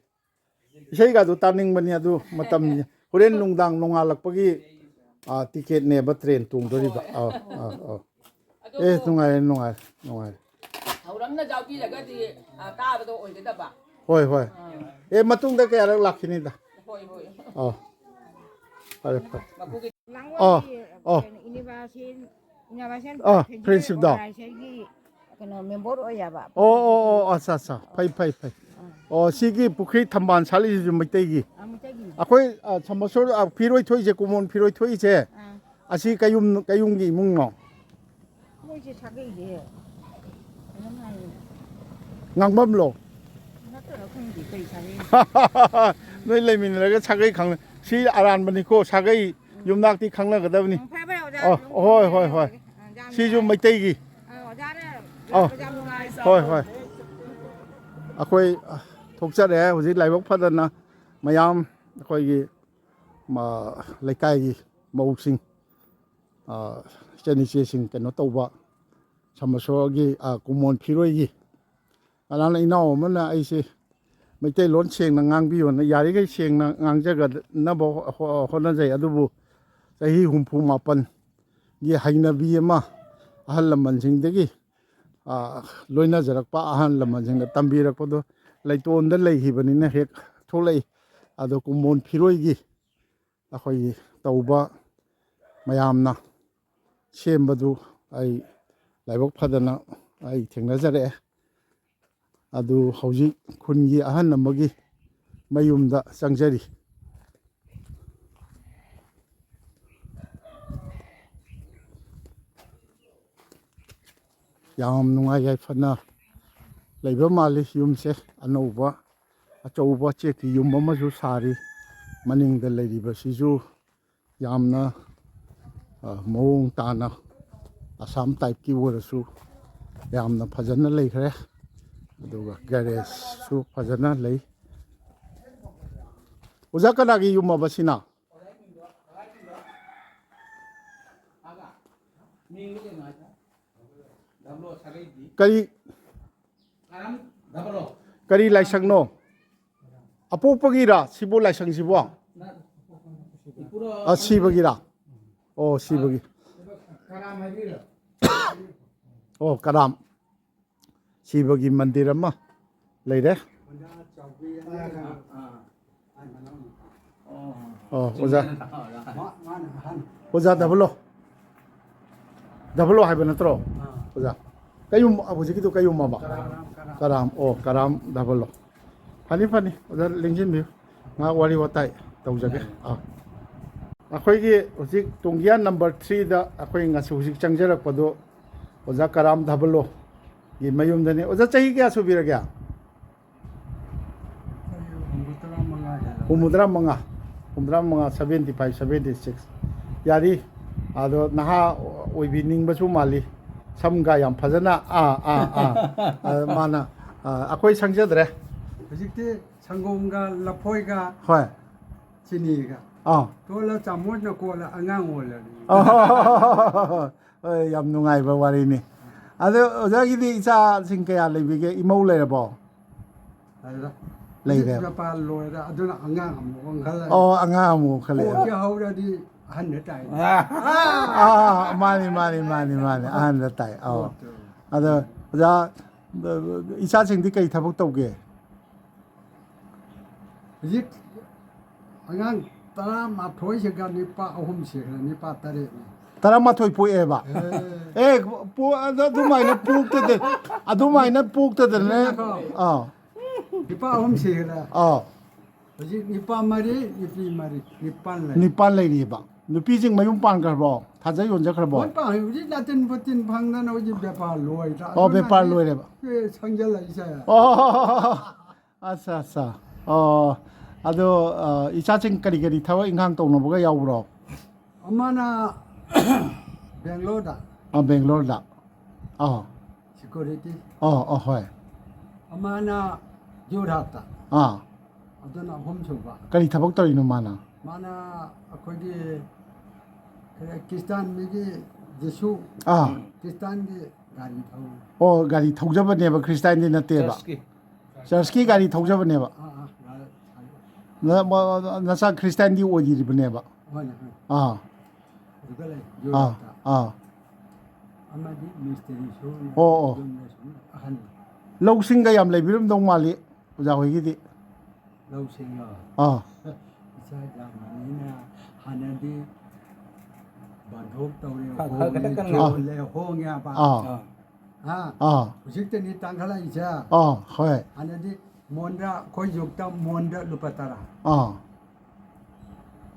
ꯏꯁꯩꯒꯗꯣ ꯇꯥꯅꯤꯡꯕꯅꯤ ꯑꯗꯨ ꯃꯇꯝ, ꯍꯣꯔꯦꯟ ꯅꯨꯡꯗꯥꯡ ꯅꯣꯡꯉꯥꯜꯂꯛꯄꯒꯤ, ꯑꯥ, ꯇꯤꯀꯦꯠꯅꯦꯕ ꯇ꯭ꯔꯦꯟ ꯇꯣꯡꯗꯣꯔꯤꯕ꯫ ꯍꯣꯏ꯫ ꯑꯥ, ꯑꯥ, ꯑꯥ꯫ ꯑꯗꯣ ꯑꯦ, ꯅꯨꯡꯉꯥꯏꯔꯦ, ꯅꯨꯡꯉꯥꯏꯔꯦ, ꯅꯨꯡꯉꯥꯏꯔꯦ꯫ ꯊꯧꯔꯝꯅ ꯌꯥꯎꯕꯤꯔꯒꯗꯤ, ꯑꯥ, ꯀꯥꯕꯗꯣ ꯑꯣꯏꯒꯗꯕ꯫ ꯍꯣꯏ, ꯍꯣꯏ꯫ ꯑꯥ꯫ ꯑꯦ, ꯃꯇꯨꯡꯗ ꯀꯌꯥꯔꯛ ꯂꯥꯛꯈꯤꯅꯤꯗ꯫ ꯍꯣꯏ, ꯍꯣꯏ꯫ ꯑꯥ꯫ ꯐꯔꯦ, ꯐꯔꯦ꯫ ꯃꯄꯨꯒꯤ ꯑꯥ, ꯑꯥ꯫ ꯀꯩꯅꯣ, ꯏꯅꯤꯕꯥꯁꯤꯟ ꯏꯅꯣꯚꯦꯁꯟ ꯑꯥ, ꯐ꯭ꯔꯦꯟꯁꯤꯞꯇꯣ꯫ ꯑꯣꯔꯒꯅꯥꯏꯖꯦꯁꯟꯒꯤ ꯀꯩꯅꯣ ꯃꯦꯝꯕꯔ ꯑꯣꯏꯌꯦꯕ꯫ ꯑꯣ, ꯑꯣ, ꯑꯣ, ꯑꯠꯆꯥ, ꯑꯠꯆꯥ꯫ ꯐꯩ, ꯐꯩ, ꯐꯩ꯫ ꯑꯥ꯫ ꯑꯣ, ꯁꯤꯒꯤ ꯄꯨꯈ꯭ꯔꯤ ꯊꯝꯕꯥꯜ ꯁꯥꯠꯂꯤꯁꯤꯁꯨ ꯃꯩꯇꯩꯒꯤ꯫ ꯑꯥ, ꯃꯩꯇꯩꯒꯤ꯫ ꯑꯩꯈꯣꯏ, ꯑ, ꯁꯃꯁꯨꯔ, ꯑ, ꯐꯤꯔꯣꯏ ꯊꯣꯛꯏꯁꯦ, ꯀꯨꯃꯣꯟ ꯐꯤꯔꯣꯏ ꯊꯣꯛꯏꯁꯦ, ꯑꯥ꯫ ꯑꯁꯤ ꯀꯌꯨꯝ, ꯀꯌꯨꯝꯒꯤ ꯏꯃꯨꯡꯅꯣ? ꯃꯣꯏꯁꯦ ꯁꯥꯒꯩꯁꯦ ꯀꯩꯅꯣꯝ ꯍꯥꯏꯌꯦ꯫ ꯉꯥꯡꯕꯝꯂꯣ? ꯅꯠꯇꯦ, ꯅꯣꯏ ꯂꯩꯃꯤꯟꯅꯔꯒ ꯁꯥꯒꯩ ꯈꯪꯅ, ꯁꯤ ꯑꯔꯥꯟꯕꯅꯤꯀꯣ, ꯁꯥꯒꯩ ꯌꯨꯝꯅꯥꯛꯇꯤ ꯈꯪꯅꯒꯗꯕꯅꯤ꯫ ꯎꯝ, ꯐꯔꯦ, ꯐꯔꯦ, ꯑꯣꯖꯥ꯫ ꯑꯣ, ꯑꯗꯨꯝ ꯍꯣꯏ, ꯍꯣꯏ, ꯍꯣꯏ꯫ ꯑ, ꯌꯥꯝ ꯁꯤꯁꯨ ꯅꯨꯡꯉꯥꯏ꯫ ꯃꯩꯇꯩꯒꯤ꯫ ꯑ, ꯑꯣꯖꯥꯅ ꯑꯣ꯫ ꯂꯥꯛꯄꯁꯦ ꯌꯥꯝ ꯅꯨꯡꯉꯥꯏ꯫ ꯍꯣꯏ, ꯍꯣꯏ꯫ ꯑꯩꯈꯣꯏ, ꯑ, ꯊꯣꯛꯆꯔꯦ ꯍꯧꯖꯤꯛ ꯂꯥꯏꯕꯛ ꯐꯗꯅ ꯃꯌꯥꯝ ꯑꯩꯈꯣꯏꯒꯤ, ꯃ-, ꯂꯩꯀꯥꯏꯒꯤ ꯃꯧꯁꯤꯡ, ꯑ, ꯏꯆꯟ ꯏꯆꯦꯁꯤꯡ ꯀꯩꯅꯣ ꯇꯧꯕ, ꯁꯃꯁꯣꯔꯒꯤ, ꯑ, ꯀꯨꯃꯣꯟ ꯐꯤꯔꯣꯏꯒꯤ ꯀꯅꯥꯅ ꯏꯅꯥꯎ ꯑꯃꯅ ꯑꯩꯁꯦ ꯃꯩꯇꯩꯂꯣꯟ ꯁꯦꯡꯅ ꯉꯥꯡꯕꯤꯌꯣꯅ ꯌꯥꯔꯤꯈꯩ ꯁꯦꯡꯅ ꯉꯥꯡꯖꯒꯅꯕ ꯍꯣ-, ꯍꯣꯠꯅꯖꯩ꯫ ꯑꯗꯨꯕꯨ ꯆꯍꯤ ꯍꯨꯝꯐꯨ ꯃꯥꯄꯟꯒꯤ ꯍꯩꯅꯕꯤ ꯑꯃ ꯑꯍꯜ ꯂꯃꯟꯁꯤꯡꯗꯒꯤ, ꯑ, ꯂꯣꯏꯅꯖꯔꯛꯄ, ꯑꯍꯜ ꯂꯃꯟꯁꯤꯡꯅ ꯇꯝꯕꯤꯔꯛꯄꯗꯣ ꯂꯩꯇꯣꯟꯗ ꯂꯩꯈꯤꯕꯅꯤꯅ ꯍꯦꯛ ꯊꯣꯛꯂꯛꯏ꯫ ꯑꯗꯣ ꯀꯨꯝꯕꯣꯟ ꯐꯤꯔꯣꯏꯒꯤ ꯑꯩꯈꯣꯏꯒꯤ ꯇꯧꯕ ꯃꯌꯥꯝꯅ ꯁꯦꯝꯕꯗꯨ ꯑꯩ ꯂꯥꯏꯕꯛ ꯐꯗꯅ ꯑꯩ ꯊꯦꯡꯅꯖꯔꯛꯑꯦ꯫ ꯑꯗꯨ ꯍꯧꯖꯤꯛ ꯈꯨꯟꯒꯤ ꯑꯍꯟ ꯑꯃꯒꯤ ꯃꯌꯨꯝꯗ ꯆꯪꯖꯔꯤ꯫ ꯌꯥꯝ ꯅꯨꯡꯉꯥꯏ ꯌꯥꯏꯐꯅ ꯂꯩꯕ ꯃꯥꯜꯂꯤ꯫ ꯌꯨꯝꯁꯦ ꯑꯅꯧꯕ ꯑꯆꯧꯕ ꯆꯦꯛꯀꯤ ꯌꯨꯝ ꯑꯃꯁꯨ ꯁꯥꯔꯤ꯫ ꯃꯅꯤꯡꯗ ꯂꯩꯔꯤꯕꯁꯤꯁꯨ ꯌꯥꯝꯅ, ꯑ, ꯃꯑꯣꯡ ꯇꯥꯅ ꯑꯁꯥꯝ ꯇꯥꯏꯞꯀꯤ ꯑꯣꯏꯔꯁꯨ ꯌꯥꯝꯅ ꯐꯖꯅ ꯂꯩꯈ꯭ꯔꯦ꯫ ꯑꯗꯨꯒ ꯒꯦꯔꯦꯖꯁꯨ ꯐꯖꯅ ꯂꯩ꯫ ꯑꯣꯖꯥ, ꯀꯅꯥꯒꯤ ꯌꯨꯝ ꯑꯕ ꯁꯤꯅ? ꯀꯔꯤ, ꯀꯔꯤ ꯂꯥꯏꯁꯪꯅꯣ? ꯑꯄꯣꯛꯄꯒꯤꯔꯥ ꯁꯤꯕꯨ ꯂꯥꯏꯁꯪꯁꯤꯕꯣ? ꯑ, ꯁꯤꯕꯒꯤꯔꯥ? ꯑꯣ, ꯁꯤꯕꯒꯤ꯫ ꯑꯣ, ꯀꯔꯥꯝ꯫ ꯁꯤꯕꯒꯤ ꯃꯟꯗꯤꯔ ꯑꯃ ꯂꯩꯔꯦ꯫ ꯑꯣ, ꯑꯣꯖꯥ꯫ ꯑꯣꯖꯥ ꯗꯕꯜ ꯑꯣ꯫ ꯗꯕꯜ ꯑꯣ ꯍꯥꯏꯕ ꯅꯠꯇ꯭ꯔꯣ? ꯑꯣꯖꯥ꯫ ꯀꯩꯌꯨꯝ, ꯍꯧꯖꯤꯛꯀꯤꯗꯣ ꯀꯩꯌꯨꯝ ꯑꯃ? ꯀꯔꯥꯝ꯫ ꯑꯣ, ꯀꯔꯥꯝ ꯗꯕꯜ ꯑꯣ꯫ ꯐꯅꯤ, ꯐꯅꯤ꯫ ꯑꯣꯖꯥ, ꯂꯦꯡꯁꯤꯟꯕꯤꯌꯨ꯫ ꯉꯥꯏꯍꯥꯛ ꯋꯥꯔꯤ ꯋꯥꯇꯥꯏ ꯇꯧꯖꯒꯦ꯫ ꯑꯥ꯫ ꯑꯩꯈꯣꯏꯒꯤ ꯍꯧꯖꯤꯛ ꯇꯣꯡꯒꯤꯌꯥ ꯅꯝꯕꯔ ꯊ꯭ꯔꯤꯗ ꯑꯩꯈꯣꯏ ꯉꯁꯤ ꯍꯧꯖꯤꯛ ꯆꯪꯖꯔꯛꯄꯗꯣ ꯑꯣꯖꯥ ꯀꯔꯥꯝ ꯗꯕꯜ ꯑꯣꯒꯤ ꯃꯌꯨꯝꯗꯅꯤ꯫ ꯑꯣꯖꯥ, ꯆꯍꯤ ꯀꯌꯥ ꯁꯨꯕꯤꯔꯒꯦ? ꯍꯨꯝꯐꯨꯇꯔꯥ ꯃꯉꯥ, ꯍꯨꯝꯐꯨꯇꯔꯥ ꯃꯉꯥ, seventy five, seventy six꯫ ꯌꯥꯔꯤ꯫ ꯑꯗꯣ ꯅꯍꯥ ꯑꯣꯏꯕꯤꯅꯤꯡꯕꯁꯨ ꯃꯥꯜꯂꯤ꯫ ꯁꯝꯒ ꯌꯥꯝ ꯐꯖꯅ, ꯑꯥ, ꯑꯥ, ꯑꯥ꯫ ꯑ, ꯃꯥꯅ, ꯑ, ꯑꯩꯈꯣꯏ ꯁꯪꯖꯗ꯭ꯔꯦ꯫ ꯍꯧꯖꯤꯛꯇꯤ ꯁꯪꯒꯣꯝꯒ ꯂꯐꯣꯏꯒ ꯍꯣꯏ꯫ ꯆꯤꯅꯤꯒ ꯑꯥ꯫ ꯇꯣꯠꯂ ꯆꯥꯃꯣꯠꯅ ꯀꯣꯠꯂ ꯑꯉꯥꯡ ꯑꯣꯜꯂꯕꯅꯤ꯫ ꯑꯣ, ꯍꯣꯏ, ꯌꯥꯝ ꯅꯨꯡꯉꯥꯏꯕ ꯋꯥꯔꯤꯅꯤ꯫ ꯑꯗꯣ ꯑꯣꯖꯥꯒꯤꯗꯤ ꯏꯆꯥꯁꯤꯡ ꯀꯌꯥ ꯂꯩꯕꯤꯒꯦ? ꯏꯃꯧ ꯂꯩꯔꯕꯣ? ꯂꯩꯔꯦ꯫ ꯂꯩꯔꯦ꯫ ꯍꯧꯖꯤꯛ ꯕꯦꯄꯥꯔ ꯂꯣꯏꯔꯦ, ꯑꯗꯨꯅ ꯑꯉꯥꯡ ꯑꯃꯨꯛ ꯑꯣꯟꯈꯠꯂꯛꯑꯦ꯫ ꯑꯣ, ꯑꯉꯥꯡ ꯑꯃꯨꯛ ꯑꯣꯟꯈꯠꯂꯛꯑꯦ꯫ ꯄꯣꯛꯀꯦ ꯍꯧꯔꯗꯤ ꯑꯍꯟꯗ ꯇꯥꯏ꯫ ꯑꯥ, ꯃꯥꯅꯤ, ꯃꯥꯅꯤ, ꯃꯥꯅꯤ, ꯃꯥꯅꯤ, ꯑꯍꯟꯗ ꯇꯥꯏ꯫ ꯑꯧ꯫ ꯄꯣꯠꯇꯣ꯫ ꯑꯗꯣ ꯑꯣꯖꯥ, ꯏꯆꯥꯁꯤꯡꯗꯤ ꯀꯩ ꯊꯕꯛ ꯇꯧꯒꯦ? ꯍꯧꯖꯤꯛ ꯑꯉꯥꯡ ꯇꯔꯥꯃꯥꯊꯣꯏꯁꯤꯒ ꯅꯤꯄꯥ ꯑꯍꯨꯝ ꯁꯤꯈ꯭ꯔꯦ, ꯅꯤꯄꯥ ꯇꯔꯦꯠꯅꯤ꯫ ꯇꯔꯥꯃꯥꯊꯣꯏ ꯄꯣꯛꯑꯦꯕ? ꯑꯦ꯫ ꯑꯦ, ꯄꯣ-, ꯑꯗ-, ꯑꯗꯨꯃꯥꯏꯅ ꯄꯣꯛꯇꯗ-, ꯑꯗꯨꯃꯥꯏꯅ ꯄꯣꯛꯇꯗꯅꯅꯦ꯫ ꯉꯥꯏꯈꯣ꯫ ꯑꯥ꯫ ꯅꯤꯄꯥ ꯑꯍꯨꯝ ꯁꯤꯈ꯭ꯔꯦ꯫ ꯑꯥ꯫ ꯍꯧꯖꯤꯛ ꯅꯤꯄꯥ ꯃꯔꯤ, ꯅꯨꯄꯤ ꯃꯔꯤ, ꯅꯤꯄꯥꯟ ꯂꯩ꯫ ꯅꯤꯄꯥꯟ ꯂꯩꯔꯤꯑꯕ꯫ ꯅꯨꯄꯤꯁꯤꯡ ꯃꯌꯨꯝ ꯄꯥꯟꯈ꯭ꯔꯕꯣ? ꯊꯥꯖ ꯌꯣꯟꯖꯈ꯭ꯔꯕꯣ? ꯂꯣꯏ ꯄꯥꯟ-, ꯍꯧꯖꯤꯛ ꯂꯥꯇꯤꯟ ꯐꯣꯇꯤꯟ ꯐꯪꯗꯅ ꯍꯧꯖꯤꯛ ꯕꯦꯄꯥꯔ ꯂꯣꯏꯔꯦ꯫ ꯑꯣ, ꯑꯗꯨꯅ ꯕꯦꯄꯥꯔ ꯍꯧꯖꯤꯛ ꯂꯣꯏꯔꯦꯕ? ꯁꯦ ꯁꯪꯖꯜꯂꯛꯏꯁꯦ꯫ ꯑꯣ, ꯑꯠꯆꯥ, ꯑꯠꯆꯥ꯫ ꯑꯣ, ꯑꯗꯣ, ꯑ, ꯏꯆꯥꯁꯤꯡ ꯀꯔꯤ ꯀꯔꯤ ꯊꯕꯛ ꯏꯪꯈꯥꯡ ꯇꯧꯅꯕꯒ ꯌꯥꯎꯕ꯭ꯔꯣ? ꯑꯃꯅ ꯕꯦꯡꯒ꯭ꯂꯣꯔꯗ꯫ ꯑ, ꯕꯦꯡꯒ꯭ꯂꯣꯔꯗ꯫ ꯑꯥ꯫ ꯁꯦꯀ꯭ꯌꯨꯔꯤꯇꯤ꯫ ꯑꯥ, ꯑꯥ, ꯍꯣꯏ꯫ ꯑꯃꯅ ꯖꯣꯔꯍꯥꯠꯇ꯫ ꯑꯥ꯫ ꯑꯗꯨꯅ ꯑꯍꯨꯝꯁꯨꯕ꯫ ꯀꯔꯤ ꯊꯕꯛ ꯇꯧꯔꯤꯅꯣ ꯃꯥꯅ? ꯃꯥꯅ ꯑꯩꯈꯣꯏꯒꯤ ꯈ꯭ꯔꯤꯁꯇꯥꯟ ꯃꯤꯒꯤ ꯖꯤꯁꯨ ꯑꯥ꯫ ꯈ꯭ꯔꯤꯁꯇꯥꯟꯒꯤ ꯒꯥꯔꯤ ꯊꯧ꯫ ꯑꯣ, ꯒꯥꯔꯤ ꯊꯧꯖꯕꯅꯦꯕ, ꯈ꯭ꯔꯤꯁꯇꯥꯟꯗꯤ ꯅꯠꯇꯦꯕ꯫ ꯆꯔꯆꯀꯤ꯫ ꯆꯔꯆꯀꯤ ꯒꯥꯔꯤ ꯊꯧꯖꯕꯅꯦꯕ꯫ ꯑꯥ, ꯑꯥ, ꯒꯥꯔꯤ ꯊꯧ-꯫ ꯅ-, ꯃ-, ꯅꯆꯥ ꯈ꯭ꯔꯤꯁꯇꯥꯟꯗꯤ ꯑꯣꯏꯗ꯭ꯔꯤꯕꯅꯦꯕ꯫ ꯍꯣꯏꯅꯦ, ꯍꯣꯏ꯫ ꯑꯥ꯫ ꯑꯗꯨꯒ ꯂꯩ, ꯑꯥ, ꯌꯣꯔꯍꯥꯠꯇ꯫ ꯑꯥ꯫ ꯑꯃꯗꯤ ꯃꯤꯁꯇ꯭ꯔꯤ ꯁꯨꯅ ꯑꯣ, ꯑꯣ꯫ ꯌꯨꯝꯗ ꯁꯨꯝ ꯑꯍꯜ꯫ ꯂꯧꯁꯤꯡꯒ ꯌꯥꯝ ꯂꯩꯕꯤꯔꯝꯗꯧ ꯃꯥꯜꯂꯤ ꯑꯣꯖꯥ ꯍꯣꯏꯒꯤꯗꯤ꯫ ꯂꯧꯁꯤꯡꯂꯣ? ꯑꯥ꯫ ꯏꯆꯥ ꯌꯥꯝꯕꯅꯤꯅ ꯍꯥꯟꯅꯗꯤ ꯕꯟꯗꯣꯛ ꯇꯧꯔꯦ, ꯈ-, ꯈ-, ꯍꯣꯡꯉꯦ, ꯈꯇꯪ ꯀꯟꯅ꯫ ꯌꯣꯜꯂꯦ, ꯍꯣꯡꯉꯦ ꯍꯥꯏꯕ꯫ ꯑꯥ꯫ ꯑꯥ꯫ ꯍꯥ? ꯑꯥ꯫ ꯍꯧꯖꯤꯛꯇꯅꯤ ꯇꯥꯡꯈꯠꯂꯛꯏꯁꯦ꯫ ꯑꯥ, ꯍꯣꯏ꯫ ꯍꯥꯟꯅꯗꯤ ꯃꯣꯟꯗ, ꯑꯩꯈꯣꯏ ꯌꯨꯛꯇ ꯃꯣꯟꯗ ꯂꯨꯄꯥ ꯇꯔꯥ꯫ ꯑꯥ꯫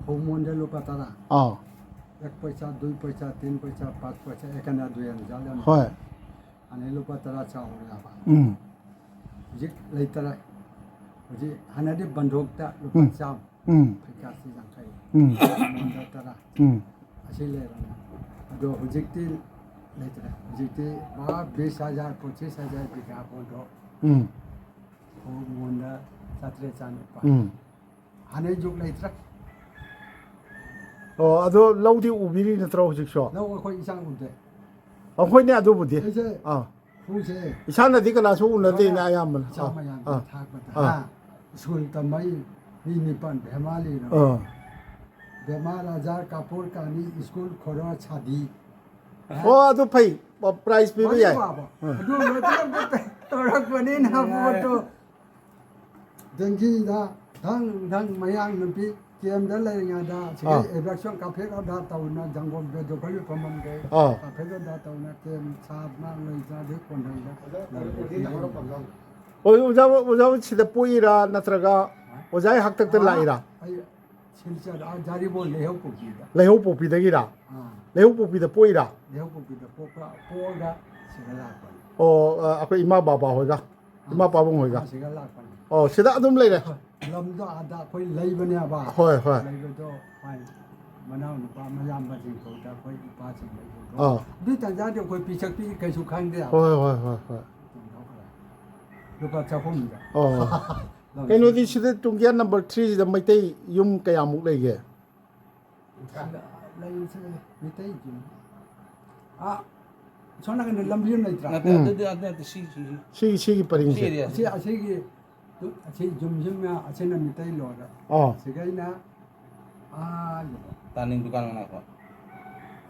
ꯐꯧ ꯃꯣꯟꯗ ꯂꯨꯄꯥ ꯇꯔꯥ꯫ ꯑꯥ꯫ एक पैसा, दुई पैसा, तीन पैसा, पाँच पैसा, एक आना, दुई आना, ज्यादा नहीं। ꯍꯣꯏ꯫ ꯑꯗꯩ ꯂꯨꯄꯥ ꯇꯔꯥ ꯆꯥꯎꯔꯦ ꯍꯥꯏꯕ꯫ ꯎꯝ꯫ ꯍꯧꯖꯤꯛ ꯂꯩꯇꯔꯦ꯫ ꯍꯧꯖꯤꯛ ꯍꯥꯟꯅꯗꯤ ꯕꯟꯗꯣꯛꯇ ꯂꯨꯄꯥ ꯎꯝ꯫ ꯆꯥꯝꯃ, ꯎꯝ꯫ ꯐꯩꯀꯥꯁꯤ ꯌꯥꯡꯈꯩ, ꯎꯝ꯫ ꯃꯣꯟꯗ ꯇꯔꯥ꯫ ꯎꯝ꯫ ꯑꯁꯤ ꯂꯩꯔꯝꯃꯦ꯫ ꯑꯗꯣ ꯍꯧꯖꯤꯛꯇꯤ ꯂꯩꯇ꯭ꯔꯦ꯫ ꯍꯧꯖꯤꯛꯇꯤ ꯚꯥ ꯕꯤꯁ ꯍꯖꯥꯔ, ꯄꯣꯆꯤꯁ ꯍꯖꯥꯔ ꯕꯤꯒꯥ ꯕꯣꯟꯗꯣ ꯎꯝ꯫ ꯃꯣꯟꯗ ꯆꯥꯇ꯭ꯔꯦꯠ ꯆꯥꯅꯤꯄꯥꯜ꯫ ꯎꯝ꯫ ꯍꯥꯟꯅꯩ ꯖꯨꯛ ꯂꯩꯇ꯭ꯔꯦ꯫ ꯑꯣ, ꯑꯗꯣ ꯂꯧꯗꯤ ꯎꯕꯤꯔꯤ ꯅꯠꯇ꯭ꯔꯣ ꯍꯧꯖꯤꯛꯁꯨ? ꯂꯧ ꯑꯩꯈꯣꯏ ꯏꯆꯥ ꯎꯗꯦ꯫ ꯑꯩꯈꯣꯏꯅꯦ ꯑꯗꯨꯕꯨꯗꯤ꯫ ꯑꯩꯁꯦ ꯑꯥ꯫ ꯍꯧꯖꯤꯛꯁꯦ ꯏꯁꯥꯅꯗꯤ ꯀꯅꯥꯁꯨ ꯎꯅꯗꯦꯅ ꯑꯌꯥꯝꯕꯅ꯫ ꯏꯆꯥ ꯑꯥ, ꯃꯌꯥꯝꯒꯤ ꯑꯥ, ꯊꯥꯛꯄꯗ, ꯑꯥ꯫ ꯍꯥ? ꯁ꯭ꯀꯨꯜ ꯇꯝꯕꯩ ꯃꯤ ꯅꯤꯄꯥꯟ ꯚꯦꯃꯥꯂꯤꯅ꯫ ꯑꯥ꯫ ꯚꯦꯃꯥ ꯔꯥꯖꯥ ꯀꯥꯄꯨꯔ ꯀꯥꯅꯤ ꯁ꯭ꯀꯨꯜ ꯈꯣꯔꯣ ꯁꯥꯗꯤ꯫ ꯑꯣ, ꯑꯗꯨ ꯐꯩ꯫ ꯄ꯭ꯔꯥꯏꯖ ꯄꯤꯕ ꯃꯥꯅꯤ ꯌꯥꯏ꯫ ꯕꯥꯕꯥ꯫ ꯑꯥ꯫ ꯑꯗꯨ ꯂꯣꯏ ꯄꯨꯂꯞ ꯇꯧꯔꯛꯄꯅꯤꯅ ꯄꯣꯠꯇꯣ꯫ ꯗꯦꯡꯒꯤꯗ ꯙꯪ ꯙꯪ ꯃꯌꯥꯡ ꯅꯨꯄꯤ ꯀꯦꯝꯗ ꯂꯩꯔꯤꯉꯩꯗ ꯁꯤꯒꯤ ꯑꯥ꯫ ꯑꯦꯕ꯭ꯔꯦꯛꯁꯟ ꯀꯥꯐꯦꯠ ꯑꯣꯗꯥ ꯇꯧꯅ ꯖꯪꯒꯣꯝ ꯕꯦꯗꯣ ꯈꯔꯁꯨ ꯐꯝꯃꯝꯗꯦ꯫ ꯑꯥ꯫ ꯀꯥꯐꯦꯠ ꯑꯣꯗꯥ ꯇꯧꯅ ꯀꯦꯝ ꯁꯥ ꯃꯥꯡ ꯂꯩꯖꯥꯗꯦ ꯀꯣꯟꯍꯩꯗ ꯂꯩꯔꯦ꯫ ꯑꯣ, ꯑꯣꯖꯥ, ꯑꯣꯖꯥ ꯁꯤꯗ ꯄꯣꯛꯏꯔꯥ ꯅꯠꯇ꯭ꯔꯒ ꯑꯣꯖꯥꯒꯤ ꯍꯥꯛꯇꯛꯇ ꯑꯥ, ꯂꯥꯛꯏꯔꯥ? ꯑꯩ ꯁꯤꯜꯆꯔ, ꯑꯥ, ꯖꯥꯔꯤꯕꯣꯟ ꯂꯩꯍꯧꯄꯣꯛꯄꯤꯗ꯫ ꯂꯩꯍꯧꯄꯣꯛꯄꯤꯗꯒꯤꯔꯥ? ꯑꯥ꯫ ꯂꯩꯍꯧꯄꯣꯛꯄꯤꯗ ꯄꯣꯛꯏꯔꯥ? ꯂꯩꯍꯧꯄꯣꯛꯄꯤꯗ ꯄꯣꯛꯄ, ꯄꯣꯛꯑꯒ ꯁꯤꯗ ꯂꯥꯛꯄꯅꯤ꯫ ꯑꯣ, ꯑ, ꯑꯩꯈꯣꯏ ꯏꯃꯥ ꯕꯕꯥ ꯍꯣꯏꯒ? ꯏꯃꯥ ꯄꯥꯕꯨꯡ ꯍꯣꯏꯒ? ꯑꯥ, ꯁꯤꯗ ꯂꯥꯛꯄꯅꯤ꯫ ꯑꯣ, ꯁꯤꯗ ꯑꯗꯨꯝ ꯂꯩꯔꯦ? ꯂꯝꯗꯣ ꯑꯥꯗ ꯑꯩꯈꯣꯏ ꯂꯩꯕꯅꯦꯕ꯫ ꯍꯣꯏ, ꯍꯣꯏ꯫ ꯂꯩꯕꯗꯣ ꯃꯥꯏ ꯃꯅꯥꯎ ꯅꯨꯄꯥ ꯃꯌꯥꯝꯕꯁꯤꯡ ꯐꯥꯎꯗ ꯑꯩꯈꯣꯏ ꯏꯄꯥꯁꯤꯡ ꯂꯩꯕꯗꯣ꯫ ꯑꯥ꯫ ꯑꯗꯨꯏ ꯇꯥꯟꯖꯥꯗꯤ ꯑꯩꯈꯣꯏ ꯄꯤꯁꯛ ꯄꯤꯛꯏ ꯀꯩꯁꯨ ꯈꯪꯗꯦ꯫ ꯍꯣꯏ, ꯍꯣꯏ, ꯍꯣꯏ, ꯍꯣꯏ꯫ ꯂꯨꯄꯥ ꯆꯍꯨꯝꯗ꯫ ꯑꯣ꯫ ꯂꯝꯁꯤ꯫ ꯀꯩꯅꯣꯗꯤ ꯁꯤꯗ ꯇꯨꯡꯒ꯭ꯌꯥꯟ ꯅꯝꯕꯔ ꯊ꯭ꯔꯤꯁꯤꯗ ꯃꯩꯇꯩ ꯌꯨꯝ ꯀꯌꯥꯃꯨꯛ ꯂꯩꯒꯦ? ꯁꯤꯗ ꯂꯩꯔꯤꯁꯦ ꯃꯩꯇꯩ ꯌꯨꯝ꯫ ꯑꯥ, ꯁꯣꯝ ꯅꯥꯀꯟꯗ ꯂꯝꯕꯤ ꯑꯃ ꯂꯩꯇ꯭ꯔꯥ? ꯅꯠꯇꯦ, ꯎꯝ꯫ ꯑꯗꯨꯗꯤ, ꯑꯗꯨ ꯅꯠꯇꯦ, ꯁꯤ, ꯁꯤ, ꯁꯤ꯫ ꯁꯤꯒꯤ, ꯁꯤꯒꯤ ꯄꯔꯤꯡꯁꯦ? ꯁꯤ area ꯁꯤ꯫ ꯑꯁꯤ, ꯑꯁꯤꯒꯤ, ꯑꯁꯤ ꯌꯨꯝꯁꯤꯅ, ꯑꯁꯤꯅ ꯃꯤꯇꯩ ꯂꯣꯟꯗ꯫ ꯑꯥ꯫ ꯁꯤꯒꯩꯅ, ꯑꯥ, ꯇꯥꯅꯤꯡ ꯗꯨꯀꯥꯟ ꯃꯅꯥꯛꯇ꯫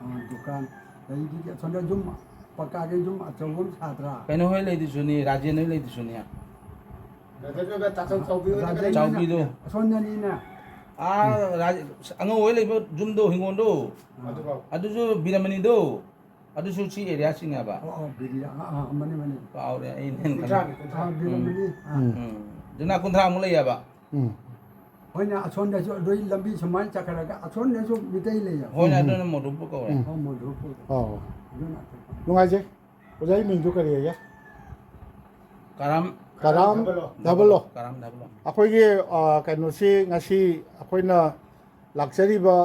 ꯑꯥ, ꯗꯨꯀꯥꯟ꯫ ꯑꯗꯩꯗꯤ ꯑꯁꯣꯝꯗ ꯌꯨꯝ ꯄꯀꯥꯒꯤ ꯌꯨꯝ ꯑꯆꯧꯕ ꯑꯃ ꯁꯥꯗ꯭ꯔꯥ? ꯀꯩꯅꯣ ꯍꯣꯏ ꯂꯩꯗꯨꯁꯨꯅꯤ, ꯔꯥꯖꯦꯟ ꯍꯣꯏ ꯂꯩꯗꯨꯁꯨꯅꯤ꯫ ꯔꯥꯖꯦꯟ ꯍꯣꯏꯅ ꯆꯥꯎꯕꯤꯗꯣ꯫ ꯑꯁꯣꯝꯗꯅꯤꯅ꯫ ꯑꯥ, ꯎꯝ꯫ ꯔꯥꯖ-, ꯑꯉꯧ ꯍꯣꯏ ꯂꯩꯕ ꯌꯨꯝꯗꯣ, ꯍꯤꯡꯒꯣꯜꯗꯣ꯫ ꯑꯗꯨꯐꯥꯎ꯫ ꯑꯗꯨꯁꯨ ꯕꯤꯔꯃꯅꯤꯗꯣ꯫ ꯑꯗꯨꯁꯨ ꯁꯤ area ꯆꯤꯡꯉꯦꯕ꯫ ꯑꯣ, ꯑꯣ, ꯕꯤꯔꯤ-, ꯑꯥ, ꯑꯥ, ꯃꯥꯅꯦ, ꯃꯥꯅꯦ꯫ ꯀꯥꯎꯔꯦ ꯑꯩ ꯅꯍꯥꯟ ꯀꯨꯟꯊ꯭ꯔꯥꯒꯤ, ꯈꯟꯕ꯫ ꯀꯨꯟꯊ꯭ꯔꯥ꯫ ꯑꯥ, ꯕꯤꯔꯃꯅꯤ꯫ ꯎꯝ꯫ ꯑꯥ꯫ ꯎꯝ꯫ ꯖꯨꯅꯥ ꯀꯨꯟꯊ꯭ꯔꯥꯃꯨꯛ ꯂꯩꯌꯦꯕ꯫ ꯎꯝ꯫ ꯍꯣꯏꯅꯦ, ꯑꯁꯣꯝꯗꯁꯨ ꯑꯗꯨꯏ ꯂꯝꯕꯤ ꯁꯨꯃꯥꯏꯅ ꯆꯠꯈ꯭ꯔꯒ ꯑꯁꯣꯝꯗꯁꯨ ꯃꯤꯇꯩ ꯂꯩꯌꯦꯕ꯫ ꯍꯣꯏꯅꯦ, ꯎꯝ, ꯎꯝ꯫ ꯑꯗꯨꯅ ꯃꯣꯗꯨꯄꯨꯔ ꯀꯧꯔꯦ꯫ ꯎꯝ꯫ ꯑꯣ, ꯃꯣꯗꯨꯄꯨꯔ꯫ ꯑꯣ꯫ ꯑꯗꯨꯅ ꯑꯇꯣꯞꯄ꯫ ꯅꯨꯡꯉꯥꯏꯖꯩ꯫ ꯑꯣꯖꯥꯒꯤ ꯃꯤꯡꯗꯨ ꯀꯔꯤ ꯍꯥꯏꯒꯦ? ꯀꯔꯝ꯫ ꯀꯔꯥꯝ ꯙꯕꯂꯣ꯫ ꯙꯕꯂꯣ꯫ ꯀꯔꯥꯝ ꯙꯕꯂꯣ꯫ ꯑꯩꯈꯣꯏꯒꯤ, ꯑ, ꯀꯩꯅꯣꯁꯤ ꯉꯁꯤ ꯑꯩꯈꯣꯏꯅ ꯂꯥꯛꯆꯔꯤꯕ,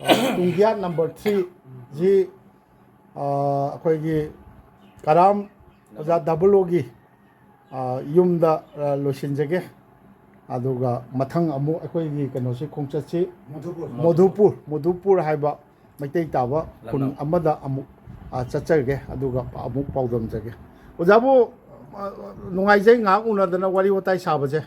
ꯑ, ꯇꯨꯡꯒꯤꯌꯥꯠ ꯅꯝꯕꯔ ꯊ꯭ꯔꯤꯁꯤ, ꯑ, ꯑꯩꯈꯣꯏꯒꯤ ꯀꯔꯥꯝ ꯑꯣꯖꯥ ꯙꯕꯂꯣꯒꯤ, ꯑ, ꯌꯨꯝꯗ, ꯑ, ꯂꯣꯏꯁꯤꯟꯖꯒꯦ꯫ ꯑꯗꯨꯒ ꯃꯊꯪ ꯑꯃꯨꯛ ꯑꯩꯈꯣꯏꯒꯤ ꯀꯩꯅꯣꯁꯤ, ꯈꯣꯡꯆꯠꯁꯤ ꯃꯣꯙꯨꯄꯨꯔ꯫ ꯃꯣꯙꯨꯄꯨꯔ, ꯃꯣꯙꯨꯄꯨꯔ ꯍꯥꯏꯕ ꯃꯩꯇꯩ ꯇꯥꯕ ꯈꯨꯟ ꯂꯝꯗꯝ꯫ ꯑꯃꯗ ꯑꯃꯨꯛ, ꯑ, ꯆꯠꯆꯒꯦ, ꯑꯗꯨꯒ ꯑꯃꯨꯛ ꯄꯥꯎꯗꯝꯖꯒꯦ꯫ ꯑꯣꯖꯥꯕꯨ, ꯑ, ꯅꯨꯡꯉꯥꯏꯖꯩ ꯉꯥꯏꯍꯥꯛ ꯎꯅꯗꯅ ꯋꯥꯔꯤ ꯋꯥꯇꯥꯏ ꯁꯥꯕꯁꯦ꯫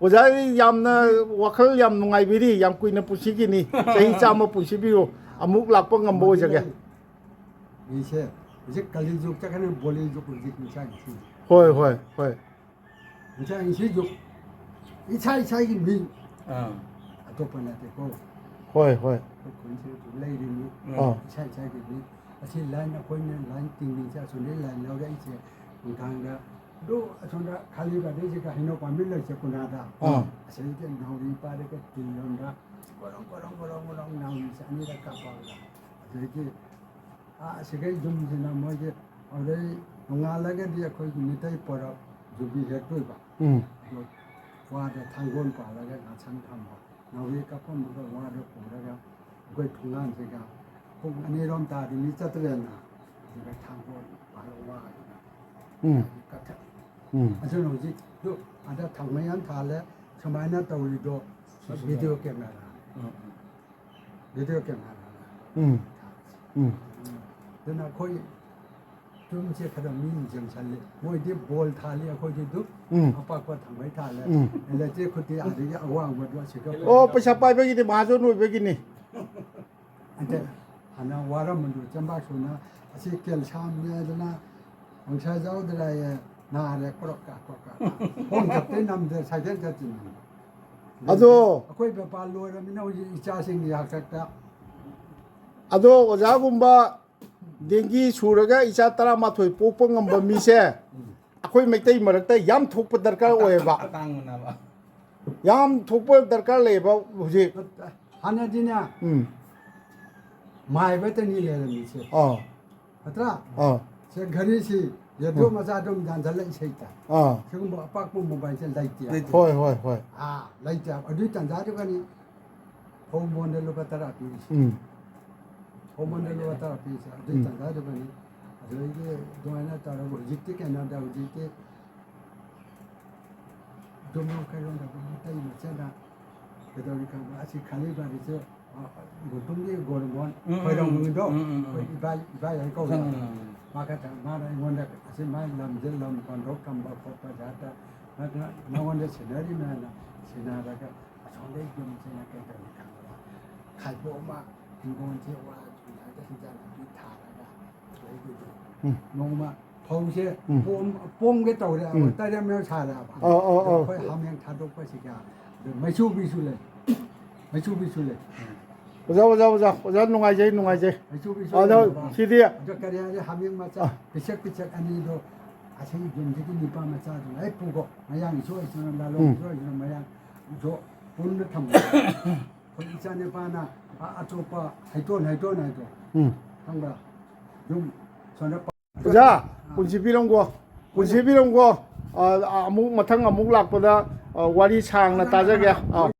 ꯑꯣꯖꯥ ꯌꯥꯝꯅ ꯋꯥꯈꯜ ꯌꯥꯝ ꯅꯨꯡꯉꯥꯏꯕꯤꯔꯤ, ꯌꯥꯝ ꯀꯨꯏꯅ ꯄꯨꯟꯁꯤꯈꯤꯅꯤ, ꯆꯍꯤ ꯆꯥꯝꯃ ꯄꯨꯟꯁꯤꯕꯤꯌꯨ, ꯑꯃꯨꯛ ꯂꯥꯛꯄ ꯉꯝꯕ ꯑꯣꯏꯖꯒꯦ꯫ ꯃꯤꯁꯦ ꯍꯧꯖꯤꯛ ꯀꯂꯤ ꯖꯨꯒ ꯆꯠꯈ꯭ꯔꯦ, ꯕꯣꯂꯤ ꯖꯨꯒ ꯍꯧꯖꯤꯛ ꯃꯤꯁꯥꯒꯤ ꯁꯤꯖꯤꯟꯅꯩ꯫ ꯍꯣꯏ, ꯍꯣꯏ, ꯍꯣꯏ꯫ ꯉꯁꯥꯏ ꯉꯁꯤꯁꯨ ꯏꯁꯥ ꯏꯁꯥꯒꯤ ꯃꯤ, ꯑꯥ꯫ ꯑꯇꯣꯞꯄ ꯅꯠꯇꯦꯀꯣ꯫ ꯍꯣꯏ, ꯍꯣꯏ꯫ ꯑꯩꯈꯣꯏ ꯈꯨꯟꯁꯤꯗꯁꯨ ꯂꯩꯔꯤꯅꯤ꯫ ꯑꯥ꯫ ꯏꯁꯥ ꯏꯁꯥꯒꯤ ꯃꯤ꯫ ꯑꯁꯤ ꯂꯥꯏꯟ, ꯑꯩꯈꯣꯏꯅ ꯂꯥꯏꯟ ꯇꯤꯡꯉꯤꯁꯦ, ꯑꯁꯣꯝꯗꯒꯤ ꯂꯥꯏꯟ ꯂꯧꯔꯛꯏꯁꯦ, ꯅꯨꯡꯗꯥꯡꯗ ꯑꯗꯨ ꯑꯁꯣꯝꯗ ꯈꯥꯂꯤ ꯒꯥꯔꯗꯦꯟꯁꯤꯒ ꯍꯩꯅꯧ ꯄꯥꯝꯕꯤ ꯂꯩꯁꯦ ꯀꯨꯅꯥꯗ꯫ ꯑꯥ꯫ ꯑꯁꯤꯗꯩꯗ ꯅꯥꯎꯔꯤ ꯄꯥꯏꯔꯒ ꯇꯨꯔꯦꯜꯂꯣꯝꯗ ꯒꯣꯔꯣꯡ, ꯒꯣꯔꯣꯡ, ꯒꯣꯔꯣꯡ, ꯒꯣꯔꯣꯡ ꯅꯥꯎꯔꯤꯁꯦ ꯑꯅꯤꯔꯛ ꯀꯥꯞꯄꯛꯑꯒ꯫ ꯑꯗꯨꯗꯒꯤ ꯑꯥ, ꯑꯁꯤꯈꯩ ꯌꯨꯝꯁꯤꯅ ꯃꯣꯏꯒꯤ, ꯑꯗꯨꯗꯩ ꯅꯣꯡꯉꯥꯜꯂꯒꯗꯤ ꯑꯩꯈꯣꯏꯒꯤ ꯃꯤꯇꯩ ꯄꯔꯕ ꯖꯨꯕꯤ ꯍꯦꯛꯇꯣꯏꯕ꯫ ꯎꯝ꯫ ꯑꯗꯣ ꯋꯥꯗ ꯊꯥꯡꯒꯣꯜ ꯄꯥꯜꯂꯒ ꯉꯥꯁꯪ ꯊꯝꯕ꯫ ꯅꯥꯎꯔꯤ ꯀꯥꯞꯄꯝꯃꯒ ꯋꯥꯗ ꯄꯨꯔꯒ ꯑꯩꯈꯣꯏ ꯊꯣꯡꯒꯥꯟꯁꯤꯒ ꯄꯨꯡ ꯑꯅꯤꯔꯣꯝ ꯇꯥꯔꯗꯤ ꯃꯤ ꯆꯠꯇ꯭ꯔꯦꯅ꯫ ꯑꯗꯨꯒ ꯊꯥꯡꯒꯣꯜ ꯄꯥꯜꯂ ꯋꯥꯗꯨꯅ ꯎꯝ꯫ ꯀꯛꯊꯠꯂꯤ꯫ ꯎꯝ꯫ ꯑꯗꯨꯅ ꯍꯧꯖꯤꯛꯇꯨ ꯑꯗ ꯊꯥꯡꯃꯩ ꯑꯃ ꯊꯥꯜꯂꯦ, ꯁꯨꯃꯥꯏꯅ ꯇꯧꯔꯤꯗꯣ video camera. Um. Video camera. Um. Um. ꯑꯗꯨꯅ ꯑꯩꯈꯣꯏ ꯌꯨꯝꯁꯦ ꯈꯔ ꯃꯤ ꯌꯦꯡꯁꯜꯂꯤ꯫ ꯃꯣꯏꯗꯤ ꯕꯣꯜ ꯊꯥꯜꯂꯤ, ꯑꯩꯈꯣꯏꯗꯤ ꯑꯗꯨꯝ ꯎꯝ꯫ ꯑꯄꯥꯛꯄ ꯊꯥꯡꯃꯩ ꯊꯥꯜꯂꯦ꯫ ꯎꯝ꯫ ꯏꯂꯦꯛꯇ꯭ꯔꯤꯛ ꯈꯨꯠꯇꯤ ꯑꯥꯗꯒꯤ ꯑꯋꯥꯡꯕꯗꯣ ꯑꯁꯤꯒ ꯑꯣ, ꯄꯩꯁꯥ ꯄꯥꯏꯕꯒꯤꯅꯤ, ꯃꯍꯥꯖꯣꯟ ꯑꯣꯏꯕꯒꯤꯅꯤ꯫ ꯑꯗ ꯍꯥꯟꯅ ꯋꯥꯔꯝꯕꯗꯨ ꯆꯦꯟꯕꯥꯛ ꯁꯨꯅ ꯑꯁꯤ ꯀꯦꯜꯁꯥꯝꯅꯦꯗꯅ ꯄꯪꯁꯥ ꯌꯥꯎꯗ꯭ꯔꯦ, ꯅꯥꯔꯦ, ꯀ꯭ꯔꯣꯛ ꯀ꯭ꯔꯥꯛ, ꯀ꯭ꯔꯣꯛ ꯀ꯭ꯔꯥꯛ꯫ ꯈꯣꯡ ꯆꯠꯄꯩ ꯉꯝꯗ꯭ꯔꯦ, ꯁꯥꯏꯀꯜ ꯆꯠꯇ꯭ꯔꯤꯅꯤ꯫ ꯑꯗꯣ ꯑꯩꯈꯣꯏ ꯕꯦꯄꯥꯔ ꯂꯣꯏꯔꯃꯤꯅ ꯍꯧꯖꯤꯛ ꯏꯆꯥꯁꯤꯡꯒꯤ ꯍꯥꯛꯇꯛꯇ꯫ ꯑꯗꯣ ꯑꯣꯖꯥꯒꯨꯝꯕ ꯗꯦꯡꯒꯤ ꯁꯨꯔꯒ ꯏꯆꯥ ꯇꯔꯥꯃꯥꯊꯣꯏ ꯄꯣꯛꯄ ꯉꯝꯕ ꯃꯤꯁꯦ ꯎꯝ꯫ ꯑꯩꯈꯣꯏ ꯃꯩꯇꯩ ꯃꯔꯛꯇ ꯌꯥꯝ ꯊꯣꯛꯄ ꯗꯔꯀꯥꯔ ꯑꯣꯏꯌꯦꯕ꯫ ꯑꯇꯥꯡꯕꯅꯕ꯫ ꯌꯥꯝ ꯊꯣꯛꯄ ꯗꯔꯀꯥꯔ ꯂꯩꯌꯦꯕ ꯍꯧꯖꯤꯛ꯫ ꯍꯥꯟꯅꯗꯤꯅꯦ, ꯎꯝ꯫ ꯃꯥꯏꯕꯇꯅꯤ ꯂꯩꯔꯝꯃꯤꯁꯦ꯫ ꯑꯥ꯫ ꯅꯠꯇ꯭ꯔꯥ? ꯑꯥ꯫ ꯁꯦ ꯘꯔꯤꯁꯤ ꯔꯦꯗꯤꯑꯣ ꯎꯝ꯫ ꯃꯆꯥꯗꯨꯝ ꯌꯥꯟꯁꯤꯜꯂ ꯏꯁꯩ ꯇꯥꯏ꯫ ꯑꯥ꯫ ꯁꯤꯒꯨꯝꯕ ꯑꯄꯥꯛꯄ ꯃꯣꯕꯥꯏꯜꯁꯦ ꯂꯩꯇꯦ꯫ ꯂꯩꯇꯦ꯫ ꯍꯣꯏ, ꯍꯣꯏ, ꯍꯣꯏ꯫ ꯑꯥ, ꯂꯩꯇꯦ꯫ ꯑꯗꯨꯏ ꯇꯥꯟꯖꯥꯗꯨꯒꯅꯤ ꯐꯧ ꯃꯣꯟꯗ ꯂꯨꯄꯥ ꯇꯔꯥ ꯄꯤꯔꯤꯁꯦ꯫ ꯎꯝ꯫ ꯐꯧ ꯃꯣꯟꯗ ꯂꯨꯄꯥ ꯇꯔꯥ ꯄꯤꯔꯤꯁꯦ꯫ ꯑꯗꯨꯏ ꯎꯝ꯫ ꯇꯥꯟꯖꯥꯗꯨꯒꯅꯤ꯫ ꯑꯗꯨꯗꯒꯤ ꯑꯗꯨꯃꯥꯏꯅ ꯇꯧꯔꯒ ꯍꯧꯖꯤꯛꯇꯤ ꯀꯩꯅꯣꯗ, ꯍꯧꯖꯤꯛꯇꯤ ꯌꯨꯝꯂꯣꯝ ꯀꯩꯔꯣꯝꯗ ꯑꯩꯈꯣꯏ ꯃꯩꯇꯩ ꯃꯁꯦꯟꯅ ꯀꯩꯗꯧꯔꯤ ꯈꯪꯕ꯭ꯔꯥ? ꯑꯁꯤ ꯈꯥꯂꯤ ꯕꯥꯔꯤꯁꯦ, ꯑ, ꯒꯣꯀꯨꯜꯒꯤ ꯒꯣꯔꯃꯣꯟ ꯎꯝ, ꯎꯝ, ꯈꯣꯏꯔꯝꯕꯝꯒꯤꯗꯣ, ꯎꯝ, ꯎꯝ, ꯎꯝ꯫ ꯑꯩꯈꯣꯏ ꯏꯕꯥꯏ, ꯏꯕꯥꯏ ꯍꯥꯏ ꯀꯧꯋꯦ꯫ ꯈꯪꯉꯦ, ꯈꯪꯉꯦ, ꯈꯪꯉꯦ꯫ ꯃꯥ ꯈꯛꯇ, ꯃꯥꯅ ꯑꯩꯉꯣꯟꯗ ꯑꯁꯤ ꯃꯥꯏ ꯂꯝꯁꯦ, ꯂꯝ ꯄꯟꯊꯧ ꯇꯝꯕ ꯈꯣꯠꯄ ꯖꯥꯠꯇ ꯅꯪ-, ꯅꯪꯉꯣꯟꯗ ꯁꯤꯟꯅꯔꯤꯃꯦꯅ ꯁꯤꯟꯅꯔꯒ ꯑꯁꯣꯝꯗꯒꯤ ꯌꯨꯝꯁꯤꯅ ꯀꯩꯗꯧꯔꯤ ꯈꯪꯕ꯭ꯔꯥ? ꯈꯥꯏꯗꯣꯛꯑꯝꯃ ꯍꯤꯡꯒꯣꯜꯁꯦ ꯋꯥ ꯆꯨꯅꯔꯒ ꯍꯤꯟꯖꯥꯡ ꯅꯥꯄꯤ ꯊꯥꯔꯒ ꯑꯗꯩꯗꯨꯗ ꯎꯝ꯫ ꯅꯣꯡꯃ ꯐꯧꯁꯦ ꯎꯝ꯫ ꯄꯣꯝ-, ꯄꯣꯝꯒꯦ ꯇꯧꯔꯦꯕ, ꯎꯝ꯫ ꯇꯔꯦꯠ ꯃꯌꯥꯝ ꯁꯥꯔꯦꯕ꯫ ꯑꯧ, ꯑꯧ, ꯑꯗꯣ ꯑꯧ꯫ ꯑꯩꯈꯣꯏ ꯍꯥꯃꯦꯡ ꯊꯥꯗꯣꯛꯄꯁꯤꯒ ꯑꯗ ꯃꯩꯁꯨꯕꯤꯁꯨ ꯂꯩ꯫ ꯃꯩꯁꯨꯕꯤꯁꯨ ꯂꯩ꯫ ꯑꯣꯖꯥ, ꯑꯣꯖꯥ, ꯑꯣꯖꯥ, ꯑꯣꯖꯥ, ꯅꯨꯡꯉꯥꯏꯖꯩ, ꯅꯨꯡꯉꯥꯏꯖꯩ꯫ ꯃꯩꯁꯨꯕꯤꯁꯨ ꯑꯗꯣ ꯂꯩꯌꯦꯕ꯫ ꯁꯤꯗꯤ ꯑꯗꯣ ꯀꯔꯤ ꯍꯥꯏꯔꯦ, ꯍꯥꯃꯦꯡ ꯃꯆꯥ ꯑꯥ꯫ ꯄꯤꯁꯛ ꯄꯤꯁꯛ ꯑꯅꯤꯗꯣ ꯑꯁꯤꯒꯤ ꯌꯨꯝꯁꯤꯒꯤ ꯅꯤꯄꯥ ꯃꯆꯥꯗꯨꯅ ꯍꯦꯛ ꯄꯨꯈꯣ꯫ ꯃꯌꯥꯡꯒꯤꯁꯨ ꯑꯣꯏꯁꯅꯨ, ꯂꯥꯂꯣꯡꯒꯤꯁꯨ ꯎꯝ꯫ ꯑꯣꯏꯁꯅꯨ, ꯃꯌꯥꯡꯁꯨ ꯄꯨꯟꯅ ꯊꯝꯕ꯫ ꯑꯩꯈꯣꯏ ꯏꯆꯥ ꯅꯤꯄꯥꯅ ꯑ-, ꯑꯇꯣꯞꯄ ꯍꯩꯇꯣꯟ, ꯍꯩꯇꯣꯟ ꯍꯥꯏꯗꯣ꯫ ꯎꯝ꯫ ꯈꯪꯕ꯭ꯔꯥ? ꯌꯨꯝ ꯁꯣꯝꯗ ꯄ-, ꯑꯣꯖꯥ, ꯑꯥ꯫ ꯄꯨꯟꯁꯤ ꯄꯤꯔꯝꯀꯣ꯫ ꯄꯨꯟꯁꯤ ꯄꯤꯔꯝꯀꯣ꯫ ꯑ, ꯑꯃꯨꯛ ꯃꯊꯪ ꯑꯃꯨꯛ ꯂꯥꯛꯄꯗ, ꯑ, ꯋꯥꯔꯤ ꯁꯥꯡꯅ ꯇꯥꯖꯒꯦ꯫ ꯑ꯫